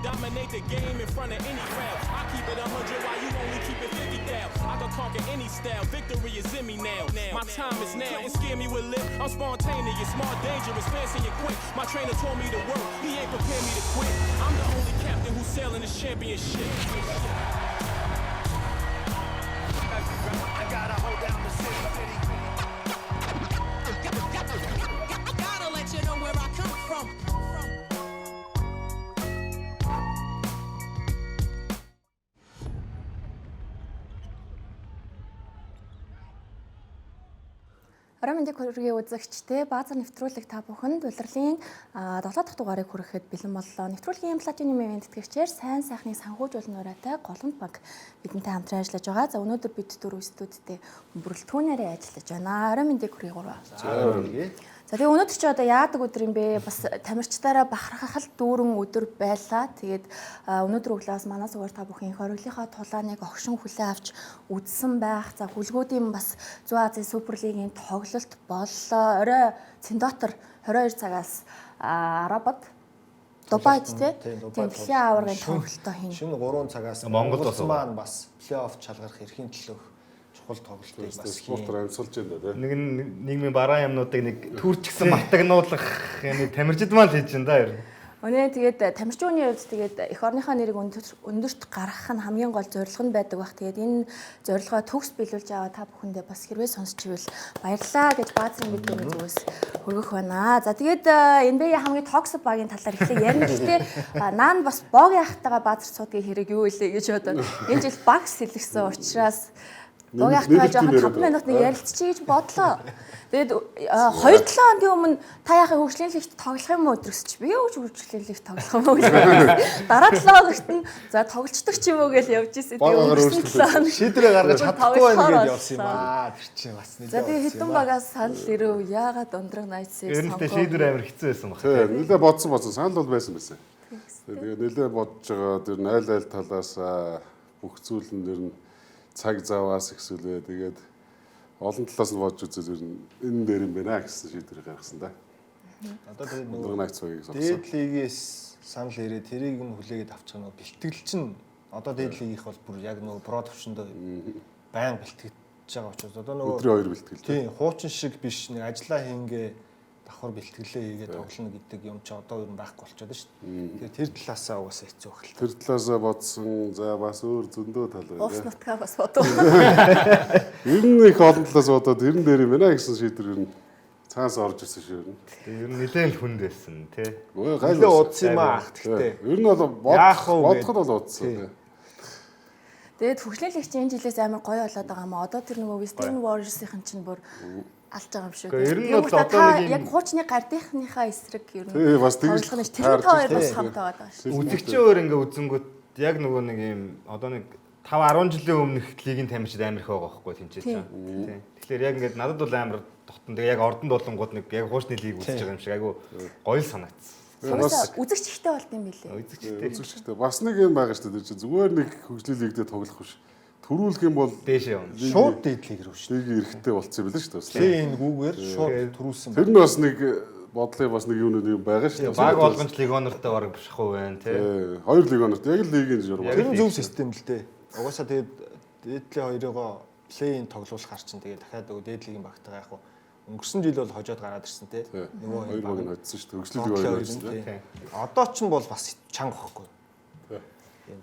Dominate the game in front of any crowd. I keep it 100 while you only keep it 50 down. I can conquer any style. Victory is in me now. My time is now. Couldn't scare me with lip. I'm spontaneous, smart, dangerous, fancy and quick. My trainer told me to work. He ain't prepared me to quit. I'm the only captain who's sailing the championship. I gotta hold down the city. Gotta let you know where I come from. Орой мэндийг хүргэе үзэгчдээ Баазар нэвтрүүлэг та бүхэнд улирлын 7 дахь дугаарыг хүрэхэд бэлэн боллоо. Нэвтрүүлгийн Platinum Event тэтгэгчээр сайн сайхныг санхүүжүүлэн нуурайтай Голомт банк бидэнтэй хамтран ажиллаж байгаа. За өнөөдөр бид дөрөв студидтэй бүрэлдэхүүнээрээ ажиллаж байна. Орой мэндийг хүргэе гурваа. За тэгээ өнөөдөр чи одоо яадаг өдөр юм бэ? Бас тамирчдаараа бахархах л дүүрэн өдөр байлаа. Тэгээд өнөөдөр өглөөс манай сугаар та бүхэн их оргилынхаа тулааныг огшин хүлээ авч үзсэн байх. За хүлгүүдийн бас Зүүн Азийн Суперлигийн тоглолт боллоо. Орой Цэндотор 22 цагаас Арабад Дубайд тий. Тийм, Тийм Дубайд дэлхийн аваргын тоглолтоо хийнэ. Шинэ 3 цагаас Монгол бас маань бас плей-офф чалгарах эрхийн төлөөх чухал тоглолтыг бас Спортоор амьсгалж байна да тий. Нэг нь нийгмийн бараан юмнуудыг нэг түүрчгсэн мартагнуулах юм тамирчид маань л хийж байна да ер нь. Өнөө тэгээд тамирчууны хувьд тэгээд эх орныхоо нэрийг өндөрт гаргах нь хамгийн гол зорилго нь байдаг бах. Тэгээд энэ зорилгоо төгс биелүүлж аваа та бүхэндээ бас хэрвээ сонсч ивэл баярлалаа гэж баазрын мэдээний зүгээс хөргөх байна. За тэгээд NBA хамгийн токсик багийн талаар эхлээ ярина. Гэхдээ наан бас богийн ахтайгаа баазар суудгийн хэрэг юу илээ гэж бодоод энэ жил баг сэлгсэн учраас богийн ахтайгаа жоохон 5 минут нэг ярилцчихъя гэж бодлоо. Тэгээд 2-7 хоногийн өмнө та яхаа хөгжлийн лигт тоглох юм уу өдрөсч би юу ч хөгжлийн лигт тоглох юм уу гэж дараа 7 хоногт нь за тоглолцдог ч юм уу гэж явж ирсэн. Баг Тэгээд агаар өнгөрсөн өөрчлөлт 7 хоног шийдвэрээ гаргаж чадахгүй байна тоглохоор гэж явсан юм болсон. аа. Тэр чинь бас нэлээд. За тэгээд хэдэн багаас санал ирэв. Яагаад Ундраг Найтсыг Ер нь тэ сонгов? шийдвэр амар хэцүү байсан баг. Тий, нэлээ бодсон бодсон санал бол байсан байсан. Тэгээ нэлээ бодож байгаа тэр нь айл айл талаас бүх зүйл нь ер нь цаг заваас ихсүүлээ. Тэгээд олон талаас нь бодож үзээд ер нь энэ дээр юм байна гэсэн шийдвэр гаргасан да. Одоо тэгээд Өндөр нөгөө найц цагийг сонгосон. дээд лигээс санал ирээ тэрийг нь хүлээгээд авчих нь бэлтгэл чинь одоо дээд лигийнх бол бүр яг нөгөө про төвшөндөө байн бэлтгэж байгаа учраас одоо нөгөө Өдрийн хоёр бэлтгэл. Тийм, хуучин шиг биш нэг ажиллаа хийнгээ давхар бэлтгэлээ хийгээ тоглоно гэдэг юм чи одоо ер нь байхгүй болчиход шүү дээ. Тэгэхээр тэр талаасаа угаасаа хэцүү байх л та. Тэр талаасаа бодсон. За бас өөр зөндөө тал байна. Уус нутгаа бас бодов. Ер нь их олон талаас бодоод ер нь дээр юм байна гэсэн шийдвэр ер нь цаанаас орж ирсэн шүү ер нь. Ер нь нэлээд л хүнд байсан тий. Өө гай Нэлээ удсан юм аа ах тэгтээ. Ер нь бол Яах бодох вэ бодоход бол удсан. Тий. тий. Тэгээд хөгжлийн лигч энэ жилээс амар гоё болоод байгаа юм аа. Одоо тэр нөгөө Western Warriors-ийн чинь бүр алж байгаа юм шиг. Гэхдээ ер нь Тэгээд бол та одоо нэг юм- яг хуучны гардынхныхаа эсрэг ер нь Тий, бас тэгж тоглох нь тэр та хоёр бас таарч хамт байгаа шүү. Үзэгчийн өөр ингээ үзэнгүүт яг нөгөө нэг юм одоо нэг 5 10 жилийн өмнөх лигийн тамирчид амар их байгаа байхгүй тэнцээ чинь. Тий. Тэгэхээр яг ингээд надад бол амар дотн тэгээ яг ордонд болонгууд нэг яг хуучны лиг үзэж байгаа юм шиг айгу гоё л санагдсан. Угаасаа үзэгч ихтэй болд юм билээ. Үзэгчтэй Үзэгчтэй бас нэг юм байгаа шүү дээ. Тэр чинь зүгээр нэг хөгжлийн лигдээ тоглох биш. Төрүүлэх юм бол дээшээ явна. Шууд дээд лиг рүү шүү лигийн эрхтэй болцсон юм билээ шүү дээ. дээ. Плей-ин гүүгээр шууд төрүүлсэн Тэр нь бас нэг бодлын бас нэг юм нэг юм байгаа шүү дээ. Баг болгонч легионертай бараг бишхгүй байна тий. Тий, хоёр легионерт яг л лигийн журам. Тэр нь зөв систем л дээ. Угаасаа тэгээд дээдлийн хоёрыгоо плей-ин тоглуулахар чинь тэгээд дахиад нөгөө дээд лигийн багтайгаа яг өнгөрсөн жил бол хожоод гараад ирсэн те. Нөгөө хоёр баг нь хоцсон шүү дээ. Хөгжлийн лиг Доотлын хоёр хоёр хоцсон нь тий. тий. Одоо ч нь бол бас чанга واخгүй.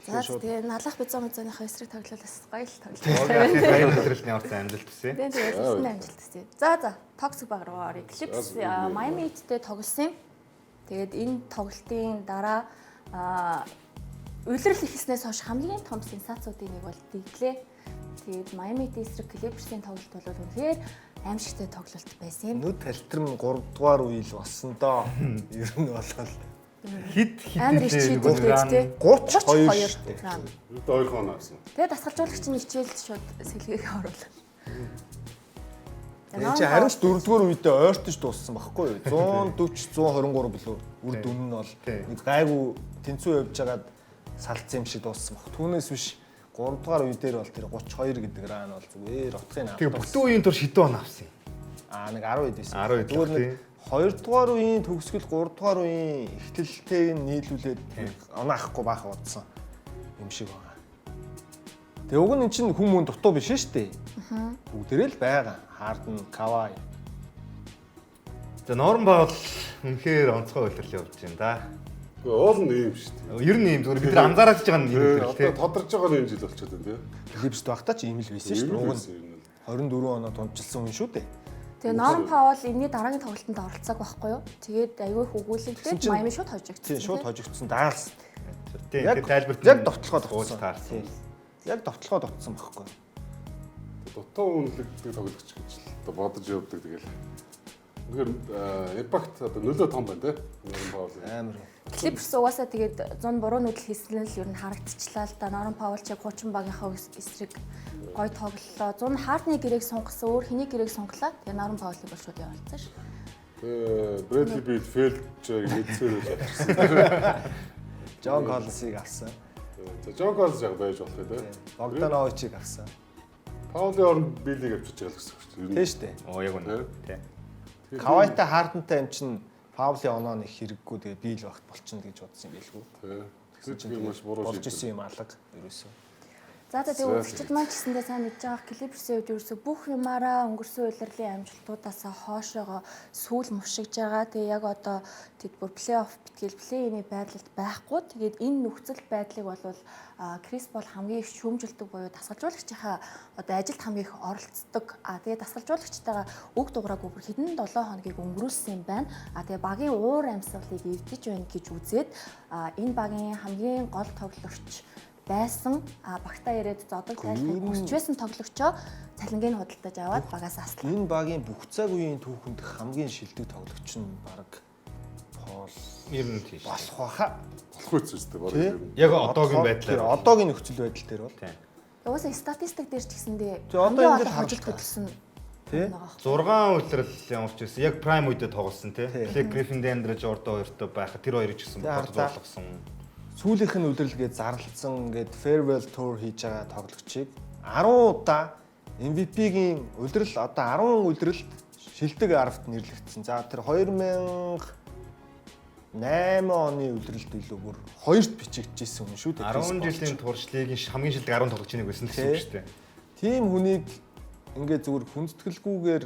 За тэгээ налах бизон мизоныхаа эсрэг тоглол бас гоё л тоглол. Баяр нэвтрүүлний ямар ч амжилт хүсье. Тэгээ тэгээ ялсан амжилт хүсье. За за токсик баг руу оръё. Clips Miami Heat-тэй тоглосон юм. Тэгээд энэ тоглолтын дараа улирал эхэлснээс хойш хамгийн том сенсацуудын нэг бол дэглээ. Тэгээд Miami Heat эсрэг Clippers-ийн тоглолт бол үнэхээр аимшигтай тоглолт байсан юм. Нүд талтрам 3 дугаар үе л болсон доо. Ер нь болвол Хит Амар их хит чийдэлтэй тий. 32 шүү дээ. Ран. Үүдээ хоёр хоноо авсан. Тэгээд дасгалжуулагч нь хичээлд шууд сэлгээг оруулаа. Тэгээ чи харин ч дөрөвдүгээр үедээ ойртож дууссан байхгүй юу? 140 123 билүү үр дүн нь бол нэг гайгүй тэнцүү явж хагаад салцсан юм шиг дууссан баг. Түүнээс биш 3 дугаар үе дээр бол тэр 32 гэдэг ран бол зүгээр отхын Тэгээ бүтэн үеийн турш хэдэн он авсан юм? Аа нэг 10 хэд байсан. 10 хэд Зүгээр нэг тий. 2 дугаар үеийн төгсгөл 3 дугаар үеийн эхлэлтэйг нь нийлүүлээд оноо авахгүй баахан удсан юм шиг байгаа. Тэгээ уг нь эн чинь хүн мөн дутуу биш шүү дээ. Бүгдээрээ л байгаа. Harden, Kawhi. За Норм Паул үнэхээр онцгой улирал явуулж байна да. Гэхдээ уул нь ийм шүү дээ. Ер нь ийм зүгээр бид нар анзаараад байгаа нь ийм Тэгээ улирал одоо тий. тодорч байгаа нь энэ жил болчиход байна тий. Clippers байхдаа ч ийм л байсан шүү дээ. Ийм л Уг нь байсан юм л. 24 оноо дунчилсан хүн шүү дээ. Тэгээ Норм Паул энэний дараагийн тоглолтод оролцоог байхгүй юу? Тэгээд аягүй их Тэгсэн өгүүлэгдээд чинь- Майами шууд хожигдсон. Тийм шууд хожигдсон даалс. Тий, Яг тэр тайлбарт яг довтлогоо ууж довтсон. таарсан. Тийм. Яг довтлогоо довтсон байхгүй. Дутуу үнэлэгддэг тоглогч гэж л одоо бодож явдаг тэгэл. Үнэхээр импакт одоо нөлөө том байна тий. Норм Паул. Амар. Clippers угаасаа тэгээд 100 буруу нүдэл хийсэн л ер нь харагдчихлаа л да. Норм Паул ч яг хуучин багийнхаа эсрэг гой тоглолоо. 100 Хардны гэрээг сунгасан, өөр хэний гэрээг сунглаа. Тэгээ Норм Паулыг бол шууд явуулсан ш. Тэгээ Брэдли Билл Фэлж мэдсээр байж авчихсан. Джон Коллинсыг авсан. За Джон Коллинс яг байж болох тий. Богдановичийг авсан. Паулын оронд Биллийг авчиж байгаа л гэсэн үг шүү дээ. Тийм шүү дээ. Оо яг үнэ. Тий. Кавайтай Хардентай юм чинь Паулын оноо нэг хэрэггүй тэгээ бийл багт болчихно гэж бодсон юм билгүй. Тий. Тэгэхээр чи маш буруу Болж шийдвэр. исэн юм алга ерөөсөө. За за тэгээ үзэгчд маань ч гэсэндээ сайн мэдж байгаа Clippers-ийн хувьд ерөөсөө бүх юмараа өнгөрсөн улирлын амжилтуудаас хоошоогоо сүүл мушигж байгаа. Тэгээ яг одоо тэд бүр плей-офф битгийл плей-ины байрлалд байхгүй. Тэгээд энэ нөхцөл байдлыг бол Крис Пол хамгийн их шүүмжилдэг буюу дасгалжуулагчийнхаа одоо ажилд хамгийн их оролцдог. А тэгээ дасгалжуулагчтайгаа үг дугаараагүй бүр хэдэн 7 хоногийг өнгөрүүлсэн юм байна. А тэгээ багийн уур амьсгалыг эвдэж байна гэж үзээд энэ багийн хамгийн гол тоглогч байсан багтаа ирээд зодог тайлахыг хүсч байсан тоглогчоо цалингийн худалдаж аваад багаас аслаа. Энэ багийн бүх цаг үеийн түүхэнд хамгийн шилдэг тоглогч нь баг Пол Ер нь тийш. болох байхаа. Болох үс үстэй бараг Тий. ер нь. Яг одоогийн байдлаар. Тийм, одоогийн нөхцөл байдал дээр бол. Тий. Угаасаа статистик дээр ч гэсэндээ Тий, одоо хамгийн энэ дээр олон хожил харж хөдөлсөн Тий. байгаа. 6 улирал ямар ч байсан. Яг прайм үедээ тоглосон тий. Тий. Блэк Гриффин, Дандре Жордо хоёртой байхад тэр хоёрыг ч гэсэн Тий, бодож хардаа. болгосон. Сүүлийнх нь үлрэлгээд зарлцсан ингээд farewell tour хийж байгаа тоглогчийг 10 удаа MVP-гийн улирал одоо 10 улиралд шилдэг 10-т нэрлэгдсэн. За тэр 2008 оны улиралд илүү бүр хоёрт бичигдчихсэн хүн шүү дээ. 10 жилийн турш лигийн хамгийн шилдэг 10 тоглогчийн нэг байсан гэсэн үг шүү дээ. Тийм хүнийг ингээд зүгээр хүндэтгэлгүйгээр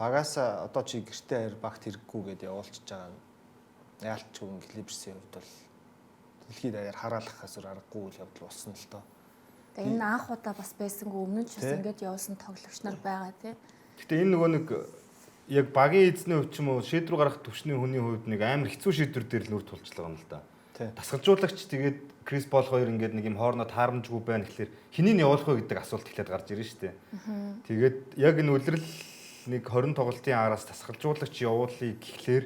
багаасаа одоо чи гэртээ хайр багт хэрэггүй гэдээ явуулчихж байгаа нь яалтчгүй Клиперсийн хувьд бол дэлхийд даяар хараалгахаас өөр аргагүй үйл явдал болсон л доо. Тэгээ энэ анх удаа бас байсангүй өмнө нь ч бас Тий. ингээд явуулсан тоглогч нар байгаа тий. Гэтэ энэ нөгөө нэг яг багийн эзний хувьд ч юм уу шийдвэр гаргах төвшний хүний хувьд нэг амар хэцүү шийдвэр дээр л нүр тулж байгаа юм л да. Тий. Дасгалжуулагч тэгээд Крис Пол хоёр ингээд нэг юм хоорноо таарамжгүй байна гэхлээр хэнийг нь явуулах вэ гэдэг асуулт эхлээд гарч ирнэ шүү дээ. Тэгээд яг энэ үлрэл нэг 20 тоглолтын араас дасгалжуулагч явуулъя гэхлээр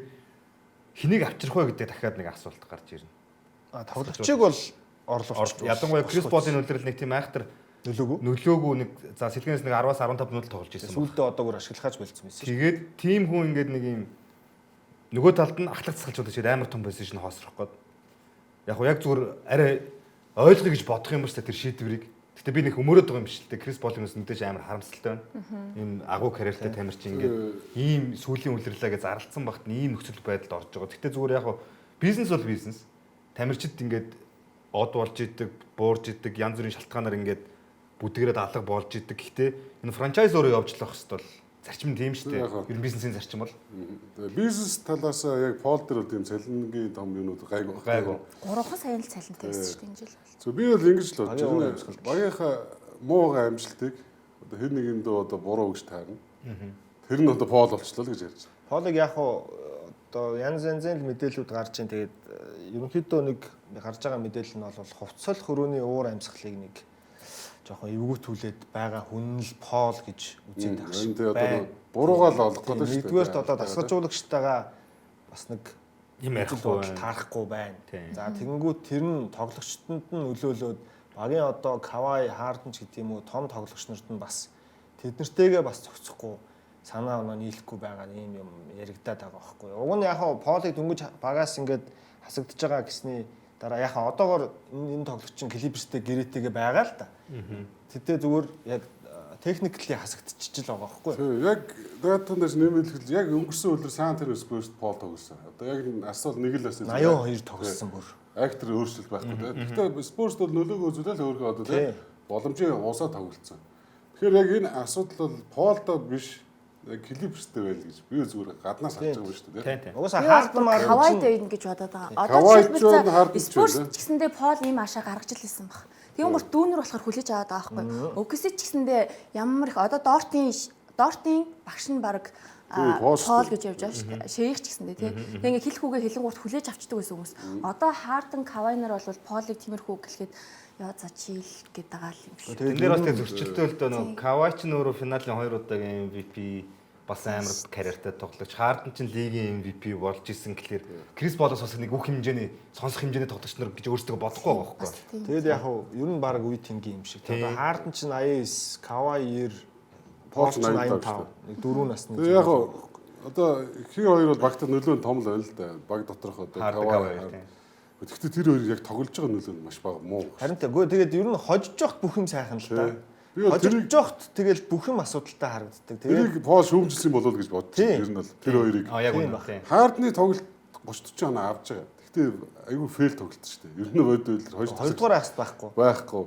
хэнийг авчрах вэ гэдэг дахиад нэг асуулт гарч ирнэ. А тоглогчийг бол орлуулчих. Ялангуяа Крис Полын үлрэл нэг тийм айхтар нөлөөгөө. нөлөөгөө нэг за сэлгэнээс нэг 10-аас 15 минут тоглож ирсэн. Сүүлдээ одоогоор ашиглахаач болцсон байсан шүү. Тэгээд тим хүн ингээд нэг юм нөгөө талд нь ахлах засгалжуулагч шиг амар том позишн хоосрох гээд. Яг уу яг зүгээр арай ойлгоё гэж бодох юм ба шүү дээ тэр шийдвэрийг. Гэтэ би нэг өмөрөөд байгаа юм биш л дээ. Крис Полинос мэдээж амар харамсалтай байна. Ийм агуу карьертай тамирч ингээд ийм сүүлийн үлрэрлээ гэж зарлцсан багт нь ийм нөхцөл байдалд орж байгаа. Гэтэ зүгээр яг уу бизнес бол бизнес. Тамирчид ингээд од болж идэг, буурж идэг, янз бүрийн шалтгаанаар ингээд бүдгэрээд алга болж идэг. Гэхдээ энэ франчайз өөрөө явж лах хэвээр бол зарчим нь тийм шүү дээ. Яг уу. Ер нь бизнесийн зарчим бол Тэгээ Бизнес талаас яг Пол дээр бол тийм цалингийн том юмнууд гайгүй. гайгүй. 3 саяын л цалинтай байсан шүү дээ энэ жил бол. Зөв би бол ингэж л бодож Багийн уур байна. амьсгал. Багийнхаа муугаа амжилтыг одоо хэн нэгэндээ одоо буруу гэж таарна. Тэр нь одоо Пол болчлоо л гэж ярьж байгаа. Полыг яг уу одоо янз янзын л мэдээлүүд гарч ин тэгээд ерөнхийдөө нэг гарч байгаа мэдээлэл нь бол хувцсал хөрөөний уур амьсгалыг нэг жоохон эвгүүтүүлээд байгаа хүн л Пол гэж үзээд байгаа Энэ шиг тэгээ одоо байна. буруугаа л олох гэдэг шүү дээ. Нэгдүгээрт одоо дасгалжуулагчтайгаа бас нэг Юм үзэл ярихгүй бодол байна. таарахгүй байна. Тийм. За тэгэнгүүт тэр нь тоглогчдод нь нөлөөлөөд багийн одоо Кавай, Харден ч гэдэг юм уу том тоглогч нарт нь бас тэднэртэйгээ бас зохицохгүй санаа оноо нийлэхгүй байгаа ийм юм яригадаад байгаа байхгүй юу. Уг нь яг хаа Полыг дөнгөж багаас ингээд хасагдж байгаа гэсний дараа яг хаа одоогор энэ тоглогч чинь Клиперстэй гэрээтэйгээ байгаа л да. Тэдээ зүгээр яг Техникли хасагдчихж л байгаа байхгүй. Тий, яг наадхан дээр нэмэлт яг өнгөрсөн өдөр Сан Антонио Спурс Пол тоглосон. Одоо яг асуул нэг л байсан. 82 тоглосон бүр. Актер өөрчлөлт байхгүй тий. Гэхдээ Спурс бол нөлөөгөө үзүүлэл өөрхөө одоо тий боломжийн уусаа тоглолцсон. Тэгэхээр яг энэ асуудал бол Полдо биш яг Клиперстэй байл гэж би зүгээр гаднаас харж байгаа юм шүү дээ. Тийм. Угаасаа Хардмаар Кавай дээр ингэж бодоод байгаа. Одоо Кавай жишээлбэл Харден ч Спурс байна. ч гэсэндээ Пол ийм ашаа гаргаж л исэн баг. Тийм гурт дүүнер болохоор хүлээж аваад байгаа байхгүй. OKC ч гэсэндээ ямар их одоо Дортын багш нь баг Тийм, Пол шүү Пол дээ. гэж явж байгаа шүү дээ. Шэйх ч гэсэндээ тий. Тэгээ ингээ хэлэх үгээ хэлэн гурт хүлээж авчдаг байсан хүмүүс. Одоо Харден Кавай нар бол Полыг тиймэрхүү гэлэхэд яа за чийл гэдэг байгаа л юм шиг. Тэн дээр бас тэг зөрчилтэй л дөө нөгөө Кавай ч нөөрөө финалийн хоёр удаагийн MVP бас амар карьертай тоглогч. Харден ч лигийн MVP болж исэн гэхлээр Крис Полоос бас нэг бүх хэмжээний сонсох хэмжээний тоглогч нар гэж өөрсдөө бодохгүй байгаа байхгүй. Тэгээд яг хуу ер нь баг үе тэнгийн юм шиг. Одоо Харден ч 89, Кавай 90, Пол ч 85. Нэг дөрөв насны. Тэгээ яг хуу одоо хин хоёр бол багтаа нөлөө нь том л байл л да. Баг доторх одоо Харден, Кавай. Кавай, тийм. Гэхдээ тэр хоёрыг яг тоглож байгаа нөлөө нь маш бага муу. Харин тэ үгүй тэгээд ер нь хожиж явахт бүх юм сайхан л да. Тий. Би бол Хожиж тэрийг- явахт тэгэл бүх юм асуудалтай харагддаг. Тэгээд Тэрийг Пол шүүмжилсэн болов уу гэж бодчих. Тийм. Ер нь бол тэр хоёрыг. А яг үнэ тийм. Хардны тоглолт 30 40 оноо авч байгаа. Гэхдээ айгүй фейл тоглолт шүү дээ. Ер нь бодвол хоёр хоёрдугаар ахст байхгүй. байхгүй.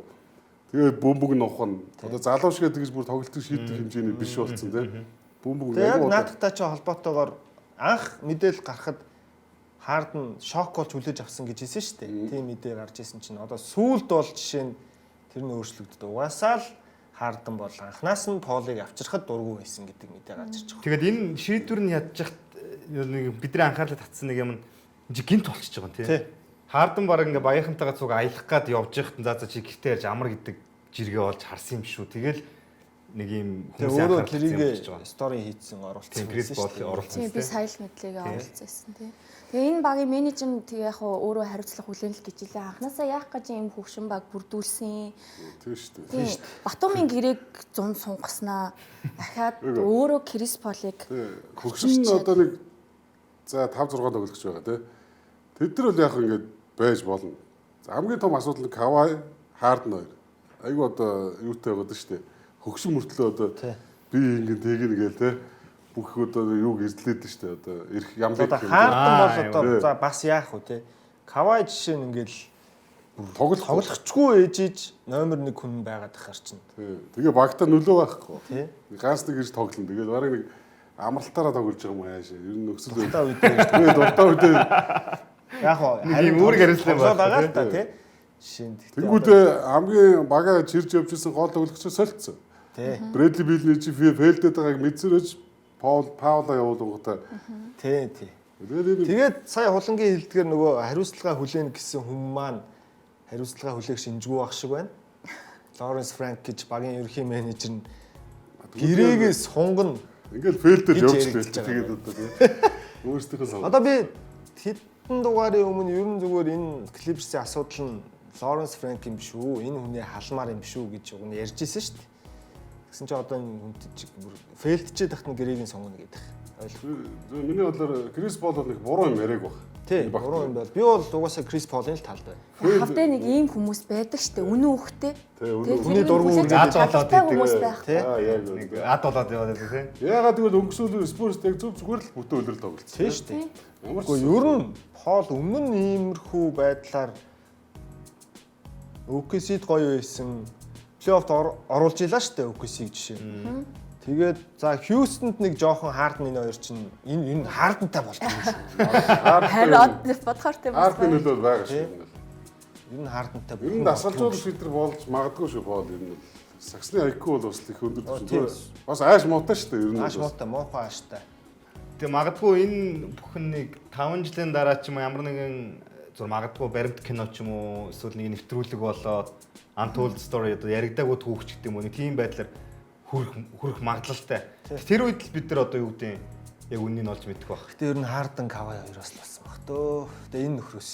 Тэгээд бөмбөг нухна. Одоо залуу шиг тэгж бүр тоглолтыг шийдэх хэмжээний биш болсон тийм. Бөмбөг Тэгээд яг айгүй удаа- наадахтай ч холбоотойгоор анх мэдээлэл гарахад Харден шок болж хүлээж авсан гэж хэлсэн шүү дээ. Тийм мэдээ гарч исэн чинь одоо сүүлд бол жишээ нь тэр нь өөрчлөгдөд. Угаасаа л Харден бол анханаас нь Полыг авчирхад дургүй байсан гэдэг мэдээ гарч ирж байгаа. Тэгээд энэ шийдвэр нь ядж хат нэг бидний анхаарлыг татсан нэг юм нь чи гинт болчихж байгаа юм тий. Тий. Харден баг ингээ баяхантайгаа цуг аялах гад явж яхад за за чи гэртээ ярьж амар гэдэг жиргээ болж харсан юм шүү. Тэгэл нэг юм Тэгээ хүмүүсийн өөрөө анхаарал татсан юм тэрийг болчихж байгаа. стори хийцэн оруулсан. Тийм Крис байсан Пол шүү дээ. оруулсан Тийм би тий. сая л мэдлэгээ оролцсон байсан тий. Тэгээ энэ багийн менежер нь тэгээ яг хуу өөрөө хариуцлага хүлээн л гэж илээ. Анханасаа яах гэж ийм хөгшин баг бүрдүүлсэн. Тийм шүү дээ. Тийм. Батумын гэрээг зун сунгаснаа дахиад өөрөө Крис Полыг Тийм. Хөгшин нь одоо нэг за 5 6 тоглогч байгаа тий. Тэд нар бол яг ингээд байж болно. За, хамгийн том асуудал нь Кавай, Харден хоёр. Айгүй одоо юутай байгаа шүү дээ. Хөгшин мөртлөө одоо би ингээд тэгнэ гээл тий. Бүх одоо юуг эзлээд шүү дээ. Одоо эрх ямлыг Одоо Харден бол Аа, одоо тий. за бас яах вэ те. Кавай жишээ нь ингээл тоглох тоглохчгүй ээжиж номер 1 хүн байгаад ахаар чинь. Тий. Тэгээ багтаа нөлөө байхгүй. Тий. Ганц нэг ирж тоглоно. Тэгээд бараг нэг амралтаараа тоглож байгаа юм ааш. Ер нь нөхцөл байдал. Дуртай үедээ Тэгээ дуртай үедээ яг хоо Нэг юм үүрэг хариуцлага тоглоод байх байгаа л та тий. Жишээ нь тэгтээ тэнгүүдээ хамгийн бага чирж явж исэн гол тоглогч солилцсон. тий. Брэдли Билний чи фейлдээд байгааг мэдсэрэж Паул Паула явуулгуудаа. Тий, тий. Тэгээд энэ Тэгээд сая хулангийн хэлдгээр нөгөө хариуцлага хүлээн гэсэн хүн маань хариуцлага хүлээх шинжгүй байх шиг байна. Лоренс Франк гэж багийн ерөнхий менежер нь гэрээгээ сунгана. ингээл фейлдэл Гэж явж яригдж байл. байгаа Тэгээд одоо тий. Өөрсдийнхөө сон. Одоо би хэдэн дугаарын өмнө ер нь зүгээр энэ Clippers-ийн асуудал нь Лоренс Франк юм биш үү? Энэ хүний халмаар юм биш үү гэж уг нь ярьж исэн шүү дээ. Тэгсэн чинь одоо энэ хүнтэй чиг бүр фейлдчихэд тахт нь гэрээгийн сонгоно гэдэг. Ойлгох. Миний бодлоор Крис Пол бол нэг буруу юм яриаг баг. Тий, буруу юм байл. Би бол угаасаа Крис Полын л талд байна. хавдаа нэг ийм хүмүүс байдаг штэ. Үнэн үхтэй. Тий, үнэн Хүний дургу үргэлж ад болоод идэг. хүмүүс байх. Тий. Аа яг Нэг үнэ. ад болоод яваад байсан тий. Яагаад гэвэл өнгөрсөн Спурс яг зөв зүгээр л бүтэн үлрэл тоглолцсон. Тий шүү дээ. Ямар ч Гэхдээ ер нь Пол өмнө нь иймэрхүү байдлаар OKC-д гоё байсан. Плей-оффт оруулж илаа шүү дээ OKC-г жишээ. Тэгээд за Хьюстонд нэг жоохон Харден энэ хоёр чинь энэ энэ Хардентай болдог юм шүү. Харин од бодохоор тийм бас. Хардны нөлөө бол байгаа шүү. Ер нь Хардентай Ер нь дасгалжуулах шийдвэр болж магадгүй шүү Пол ер нь. Саксны IQ бол бас их өндөр тийм. түвшин. Бас ааш муутай шүү дээ ер нь. Ааш бол бас. муутай, муухай ааштай. Тэгээ магадгүй энэ бүхэн нэг 5 жилийн дараа ч юм уу ямар нэгэн зур магадгүй баримт кино ч юм уу эсвэл нэг нэвтрүүлэг болоод untold story одоо яригдаагүй түүх ч гэдэг юм уу нэг тийм байдлаар хүрэх магадлалтай. Тэр үед л бид нар одоо юу гэдэг яг үннийг нь олж мэдэх байх. Гэтэ ер нь Харден Кавай хоёроос л болсон баг дөө. Тэгээ энэ нөхрөөс.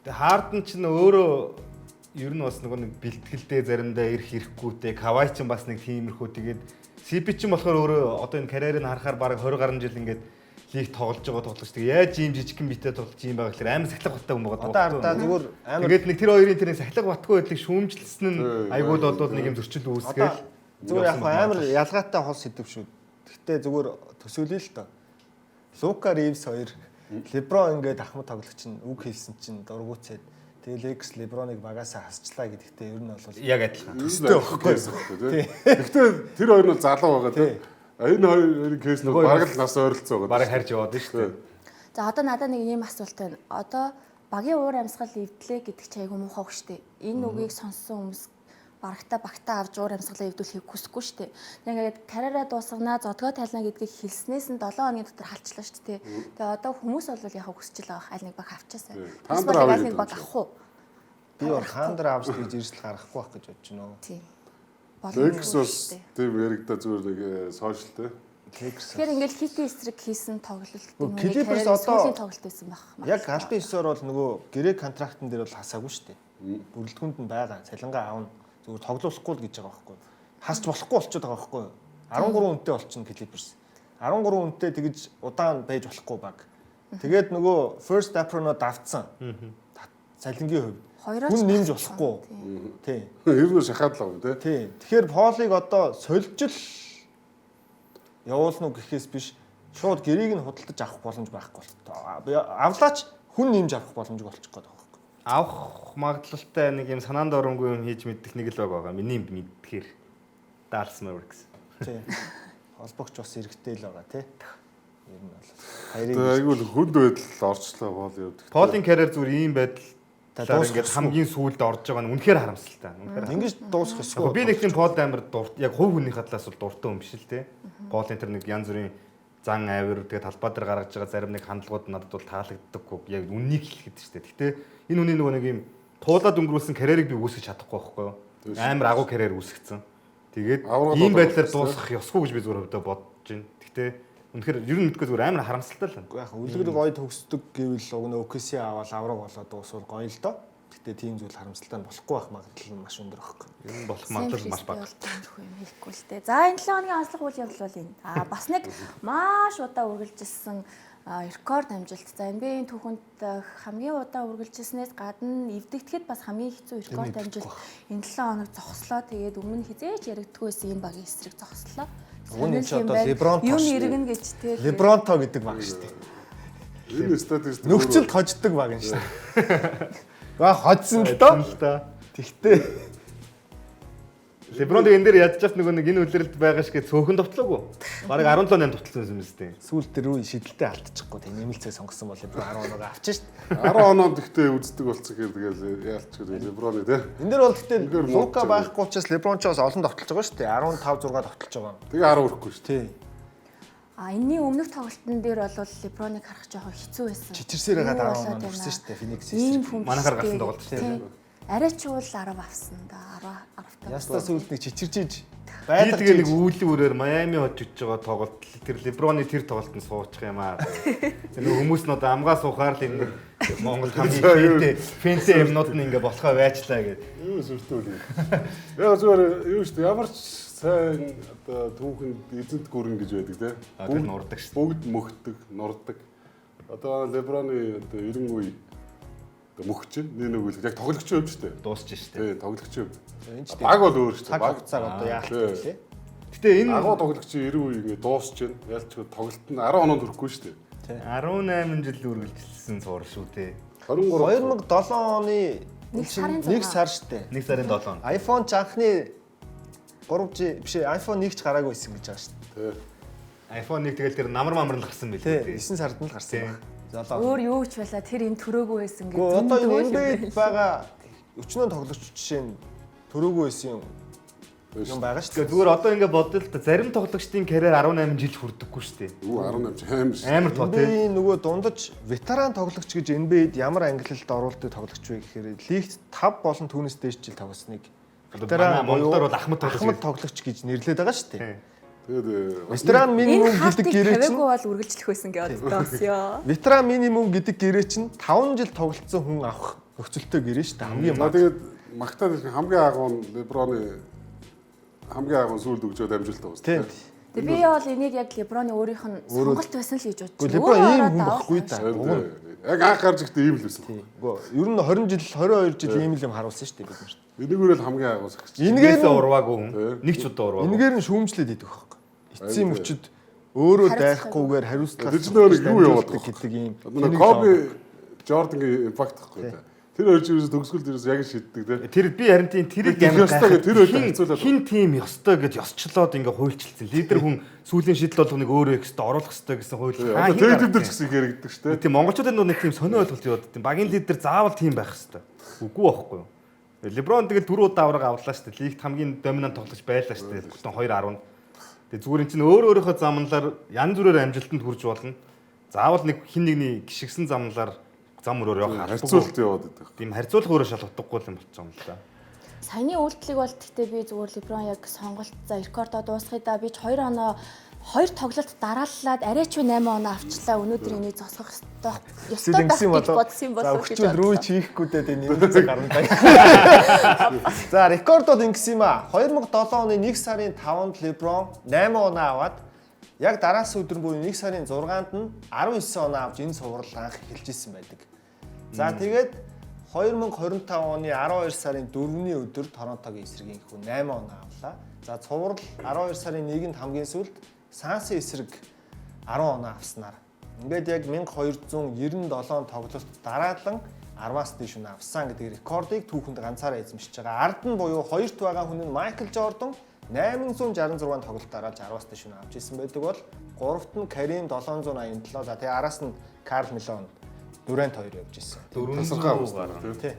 Тэгээ Харден ч н өөрөө ер нь бас нөгөө нэг бэлтгэлдээ заримдаа ирэх ирэхгүйтэй Кавай ч бас нэг тиймэрхүү тэгээд CP ч болохоор өөрөө одоо энэ карьерийг харахаар бараг 20 гаруй жил ингээд лиг тоглож байгаа тоглогч. Тэгээ яаж ийм жижигхэн биетэй тоглож юм байгаа гэхээр амар сахилга баттай хүн байгаа. Одоо ардаа зүгээр амар Тэгээд нэг тэр хоёрын тэр нэг сахилга батгүй байдлыг шүүмжилсэн нь Тий, айгуул болвол нэг юм зөрчил одоо үүсгээл. Зүгээр яг амар ялгаатай хол сэдв шүү. Гэхдээ зүгээр төсөөлөе л доо. Лука Ривс хоёр Леброн ингээд ахмад тоглогч нь үг хэлсэн чинь дургуутсаад тэгээ Лекс Леброныг багасаа хасчлаа гэдэгтээ ер нь бол Яг адилхан. Төстэй байхгүй тий. Гэхдээ тэр хоёр нь бол залуу байгаа тий. Энэ хоёрын кейс нь бараг л нас ойролцоо байгаа. Бараг харж яваад нь шүү дээ. За одоо надад нэг ийм асуулт байна. Одоо багийн уур амьсгал эвдлээ гэдэг чи айгүй муухай үг штэ. Энэ үгийг сонссон хүмүүс барагта багтаа авч уур амьсгалаа эвдүүлэхийг хүсэхгүй штэ. Тэг ингээд карьераа дуусганаа, зодгоо тайлна гэдгийг хэлснээс нь 7 хоногийн дотор халчлаа штэ. Тэ. Тэгээ одоо хүмүүс бол яг хүсэж л байгаа аль нэг баг авчаасай. Тандер Эсвэл авъя аль нэг гэдэг баг юм авах уу? би бол Хандер авч гэж эрсдэл гаргахгүй байх гэж бодож байна. Тийм. Лекс Боломжгүй бас штэ. тийм яригда зүгээр нэг сошиал тий. Lakers. Тэгэхээр ингээд хитийн эсрэг хийсэн тоглолт Гүү, энэ Clippers одоо сүүлийн тоглолт байсан байх. Яг албан ёсоор бол нөгөө гэрээ контрактн дээр бол хасаагүй шүү дээ. Бүрэлдэхүүнд нь байгаа. Цалингаа аавна. Зүгээр тоглоулахгүй л гэж байгаа байхгүй. Хасч болохгүй болчиход байгаа байхгүй. 13 үнэтэй болчихно Clippers. 13 үнэтэй тэгж удаан байж болохгүй баг. Тэгээд нөгөө first apron-о давтсан. Цалингийн хувьд. Хоёроо ч Хүн нэмж давтсан. болохгүй. Тий. Ер нь шахаад л байгаа юм тий. Тий. Тэгэхээр Полыг одоо сольжл явуулна уу гэхээс биш шууд гэрээг нь худалдаж авах боломж байхгүй болтой. Авлаач хүн нэмж авах боломжгүй болчих гээд байгаа байхгүй. Авах магадлалтай нэг юм санаанд оромгүй юм хийж мэддэг нэг л баг байгаа. Миний мэддэхээр Dallas Mavericks. Тий. Холбогч бас эргэтэй л байгаа тий. Ер нь бол Тэгээ хоёрыг айгүй л хүнд байдал орчлоо Пол явдаг. Полын карьер зүгээр ийм байдал Та талаар дуусах ингээд ёсгүй. хамгийн сүүлд орж байгаа нь үнэхээр харамсалтай. Үнэхээр ингэж дуусах ёсгүй. Яг би нэг тийм Пол амар дурт яг хувь хүний хадлаас бол дуртай юм биш л те. Полын тэр нэг янз бүрийн зан авир тэгээ талбай дээр гаргаж байгаа зарим нэг хандлагууд надад бол таалагддаггүй. Яг үннийг хэлэхэд шүү дээ. Гэтэ энэ хүний нөгөө нэг юм туулаад өнгөрүүлсэн карьерийг би үүсгэж чадахгүй байхгүй юу? Амар агуу карьер үүсгэсэн. Тэгээд Аврал ийм болоод байдлаар байсан. дуусгах ёсгүй гэж би зүгээр хувьдаа бодож байна. Гэтэ үнэхээр ер нь мэдгүй зүгээр амар харамсалтай л байна. Яг үлгэр гоё төгсдөг гэвэл уг нь OKC аваад авраг болоод дуусвал гоё л доо. Гэтэ тийм зүйл харамсалтай нь болохгүй байх магадлал нь маш өндөр байхгүй. Ер нь болох магадлал маш бага. Тиймэрхүү юм хэлэхгүй л дээ. За энэ 7 хоногийн онцлог үйл явдал бол энэ. Аа бас нэг маш удаа үргэлжилсэн рекорд амжилт. За NBA-ийн түүхэнд хамгийн удаан үргэлжилснээс гадна эвдэгдэхэд бас хамгийн хэцүү рекорд амжилт энэ 7 хоног зогслоо. Тэгээд өмнө хизээч яригддаггүй байсан юм багийн эсрэг зогслоо. Уг нь энэ чи Сонирхол юм одоо байна. Леброн Юм тош. иргэн гэж те. Лебронто гэдэг баг шүү дээ. Энэ статистик Нөхцөлд хождог баг юм шүү дээ. Га хоцсон л доо. л доо. Тэгтээ Леброн энэ дээр ядчихас нөгөө нэг энэ үлрэлт байгаа шиг цөөхөн довтлоогүй. Бараг 17 8 довтлсон юм зү. сүүл дээр үе шидэлтэй алдчихгүй. Тэг нэмэлцээ сонгосон бол Леброн 10 оноо авчих шүү дээ. 10 оноод гэхдээ үздэг болцсон гэхээр тэгэл яалч гэдэг Леброны тий. Энэ дээр бол тэгтээ Үнэхээр Лука муу байхгүй учраас Леброн ч бас олон довтолж байгаа шүү дээ. 15 6 довтолж байгаа. Тэгээ 10 өрөхгүй шүү. Тий. А энэний өмнөх тоглолтын дээр бол Леброныг харах жоохон хэцүү байсан. Чичирсээр Юу хагаад 10 болоод оноо байна? өрсөн шүү дээ. Феникс Ийм эсрэг. хүн Манайхаар биш гарсан дээ. тоглолт шүү дээ. Тийм. Арай ч уул 10 авсан да 10 10 таа. Яста сүүлд нэг чичирчиж Би байлгаж тэгээ нэг үүлэн үрээр Майами хожиж байгаа тоглолт тэр Леброны тэр тоглолтод суучих юм аа. Тэр нэг хүмүүс нь одоо амгаа суухаар л энэ нэг Монгол хамгийн фэнтэй юмнууд нь ингээ болохоо байчлаа гэд. Юу сүртэй үл юм. Яг зүгээр юу шүү дээ. Ямар ч сайн одоо түүхэнд эзэнт гүрэн гэж байдаг тий. А, тэр нурдаг шүү дээ. Бүгд мөхдөг, нурдаг. Одоо Леброны одоо 90 үе одоо мөхч нэг нэг үйл яг тоглогчийн хувьд шүү дээ. Дуусч штэ. Тий, тоглогчийн хувьд. Энэ ч Баг бол өөр шүү дээ. цаг Баг хугацааг одоо яалт Тий. гэлээ. Гэтэ энэ Агуу тоглогчийн 90 үе ингээ дуусч байна. Ялч тоглолт нь 10 оноонд хүрэхгүй шүү дээ. 18 жил үргэлжилсэн цуур шүү дээ. 23 2007 оны Нэг сарын нэг зургаа. сар штэ. 1 сарын 7. iPhone ч анхны 3G биш ээ, iPhone 1 ч гараагүй байсан гэж байгаа штэ. Тий. iPhone 1 тэгэл тэр намар мамар л гарсан Тий, байлээ. 9 сард нь л гарсан Тий. баг. Золоо. Өөр юу ч байла тэр юм төрөөгүй байсан гэж. Гэхдээ одоо энэ зөндөө л юм NBA байна. байгаа өчнөө тоглогч жишээ нь төрөөгүй байсан юм юм байгаа шүү Тэгээ дээ. зүгээр одоо ингээ бодъё л та зарим тоглогчдын карьер 18 жил хүрдэггүй шүү дээ. Юу 18 ч аим шүү. Амар тоо тий. NBA-ийн нөгөө дундаж ветеран тоглогч гэж NBA-д ямар ангилалд оруулдаг тоглогч вэ гэхээр лигт 5 болон түүнээс дээш жил тоглосныг манай Монголоор бол ахмад тоглогч ахмад тоглогч гэж нэрлэдэг байгаа шүү дээ. Тий. Тэгээд бас Ветеран Энэ минимум гэдэг хаалтыг гэрээ чинь тавиагүй бол үргэлжлэх байсан гэж боддоо бас ёо. ветеран минимум гэдэг гэрээ чинь 5 жил тоглолцсон хүн авах нөхцөлтэй гэрээ шүү дээ. Хамгийн За бага. тэгээд магтаад ирэх хамгийн агуу нь Леброны хамгийн агуу нь сүүлд өгч байгаа амжилт байгаа Тийм. шүү. Тэгээ би бол энийг яг Леброны өөрийнх нь сонголт байсан л гэж бодож Гэхдээ байна. Леброн ийм Өөрөө хүн ороод байхгүй да. дээ. Уг нь Тийм. Яг анх гарч ирэхдээ ийм л байсан. Тий. Үгүй ер нь 20 жил 22 жил ийм л юм харуулсан шүү дээ бид нарт. Энэгээр л хамгийн агуу сагч. Энэгээр Энэгээр урваагүй хүн. Нэг ч удаа урваагүй. Энэгээр нь шүүмжлээд идэх байхгүй. Эцсийн мөчөд өөрөө дайрахгүйгээр хариуцлага Тэр чинь өөр юу яваад байгаа гэдэг ийм. Одоо нэг Коби Жордангийн импакт гэхгүй те. Тэр хоёр чинь ерөөсө төгсгөл дээрээс яг шиддэг те. Тэр би харин тийм тэрийг Тэр амар ёстой гайхаад гэх, тэр хоёр хин- харьцуулаад. Хин тийм ёстой гэж ёсчлоод ингээ хуульчилсан. Лидер хүн сүүлийн шийдэл болгоныг өөрөө их ёстой оруулах ёстой гэсэн хууль. Одоо Тэйтэм дээр ч гэсэн их яригддаг шүү те. Тийм монголчуудын дунд нэг тийм сонио ойлголт яваад тийм багийн лидер заавал тийм байх ёстой. Үгүй байхгүй юу? Леброн тэгэл дөрөв удаа авраг авлаа шүү дээ. Лигт хамгийн доминант тоглогч байлаа шүү дээ. Бүтэн 2.10. Тэгээ зүгээр эн чинь өөр өөрийнхөө замналаар янз бүрээр амжилтанд хүрч болно. Заавал нэг хин нэгний гიშгсэн замналаар зам өрөөр явах албагүй. Харьцуулт яваад байдаг. Тийм харьцуулах өөрөө шалгадаггүй юм болчих юм л да. Саяны үйлдэлийг бол гэхдээ би зүгээр Леброн яг сонголт за рекордоо дуусгая да. Би ч 2 оноо хоёр тоглолт дарааллаад арай ч 8 оноо авчлаа. Өнөөдөр энийг зогсох ёстой ёстой байх Тэгсэн гэж болов. бодсон юм За болов уу гэж өгчүүл рүү бодлоо. чихгүй дээ тэгээ нэмэлт цаг гарна даа. За рекорд бол ингэсэн юм а. 2007 оны 1 сарын 5-нд Леброн 8 оноо аваад яг дараасан өдөр буюу 1 сарын 6-нд нь 19 оноо авч энэ цуврал анх эхэлж исэн байдаг. За тэгээд 2025 оны 12 сарын 4-ний өдөр Торонтогийн эсрэг инхүү 8 оноо авлаа. За цуврал 12 сарын 1-нд хамгийн сүүлд Сансын эсрэг 10 оноо авснаар ингээд яг 1297 тоглолт дараалан 10-аас дээш үнэ авсан гэдэг рекордыг түүхэнд ганцаараа эзэмшиж байгаа. Ард нь буюу хоёрт байгаа хүн нь Майкл Жордан 866 тоглолт дараалж 10-аас дээш үнэ авч ирсэн байдаг бол гуравт нь Карим 787. За тэгээ араас нь Карл Мелон Дурант хоёр явж ирсэн. Тасархай авсан Тий. тий.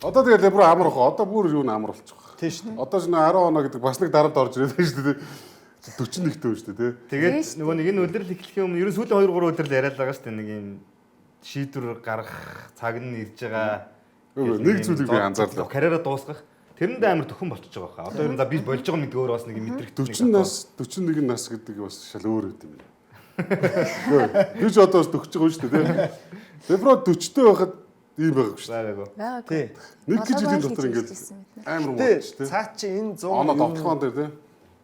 Одоо тэгээ Леброн амар ах. Одоо бүр юу н амар болчих. Тий шүү дээ. Одоо ч нэ 10 оноо гэдэг бас нэг дарамт орж ирээд байна шүү дээ. 41 төө шүү дээ тий. Тэгээд нөгөө нэг энэ үлрэл эхлэхийн өмнө ерөн сүүлийн 2 3 өдөр л яриад байгаа шүү дээ. Нэг юм шийдвэр гаргах цаг нь ирж байгаа. Үгүй, нэг зүйлийг би анзаарлаа. Карьераа дуусгах. Тэрэнд амар төхөн болчихж байгаа хаа. Одоо ер нь за би болж байгаа мэд өөр бас нэг юм мэдрэгдэх. 40 нас 41 нас гэдэг бас шал өөр юм байна. Үгүй, Би ч одоо бас 40 байгаа шүү дээ тий. Леброн 40-тэй байхад ийм байгаагүй шүү дээ. Байгаагүй. Байгаагүй. Тий. Нэг жилийн Болоогүй л дотор гэж ингээд хэлжсэн бид нар. амар Тэ муу шүү дээ. цаа чи энэ 100 Оноо ер нь довтлогоон дээр тий.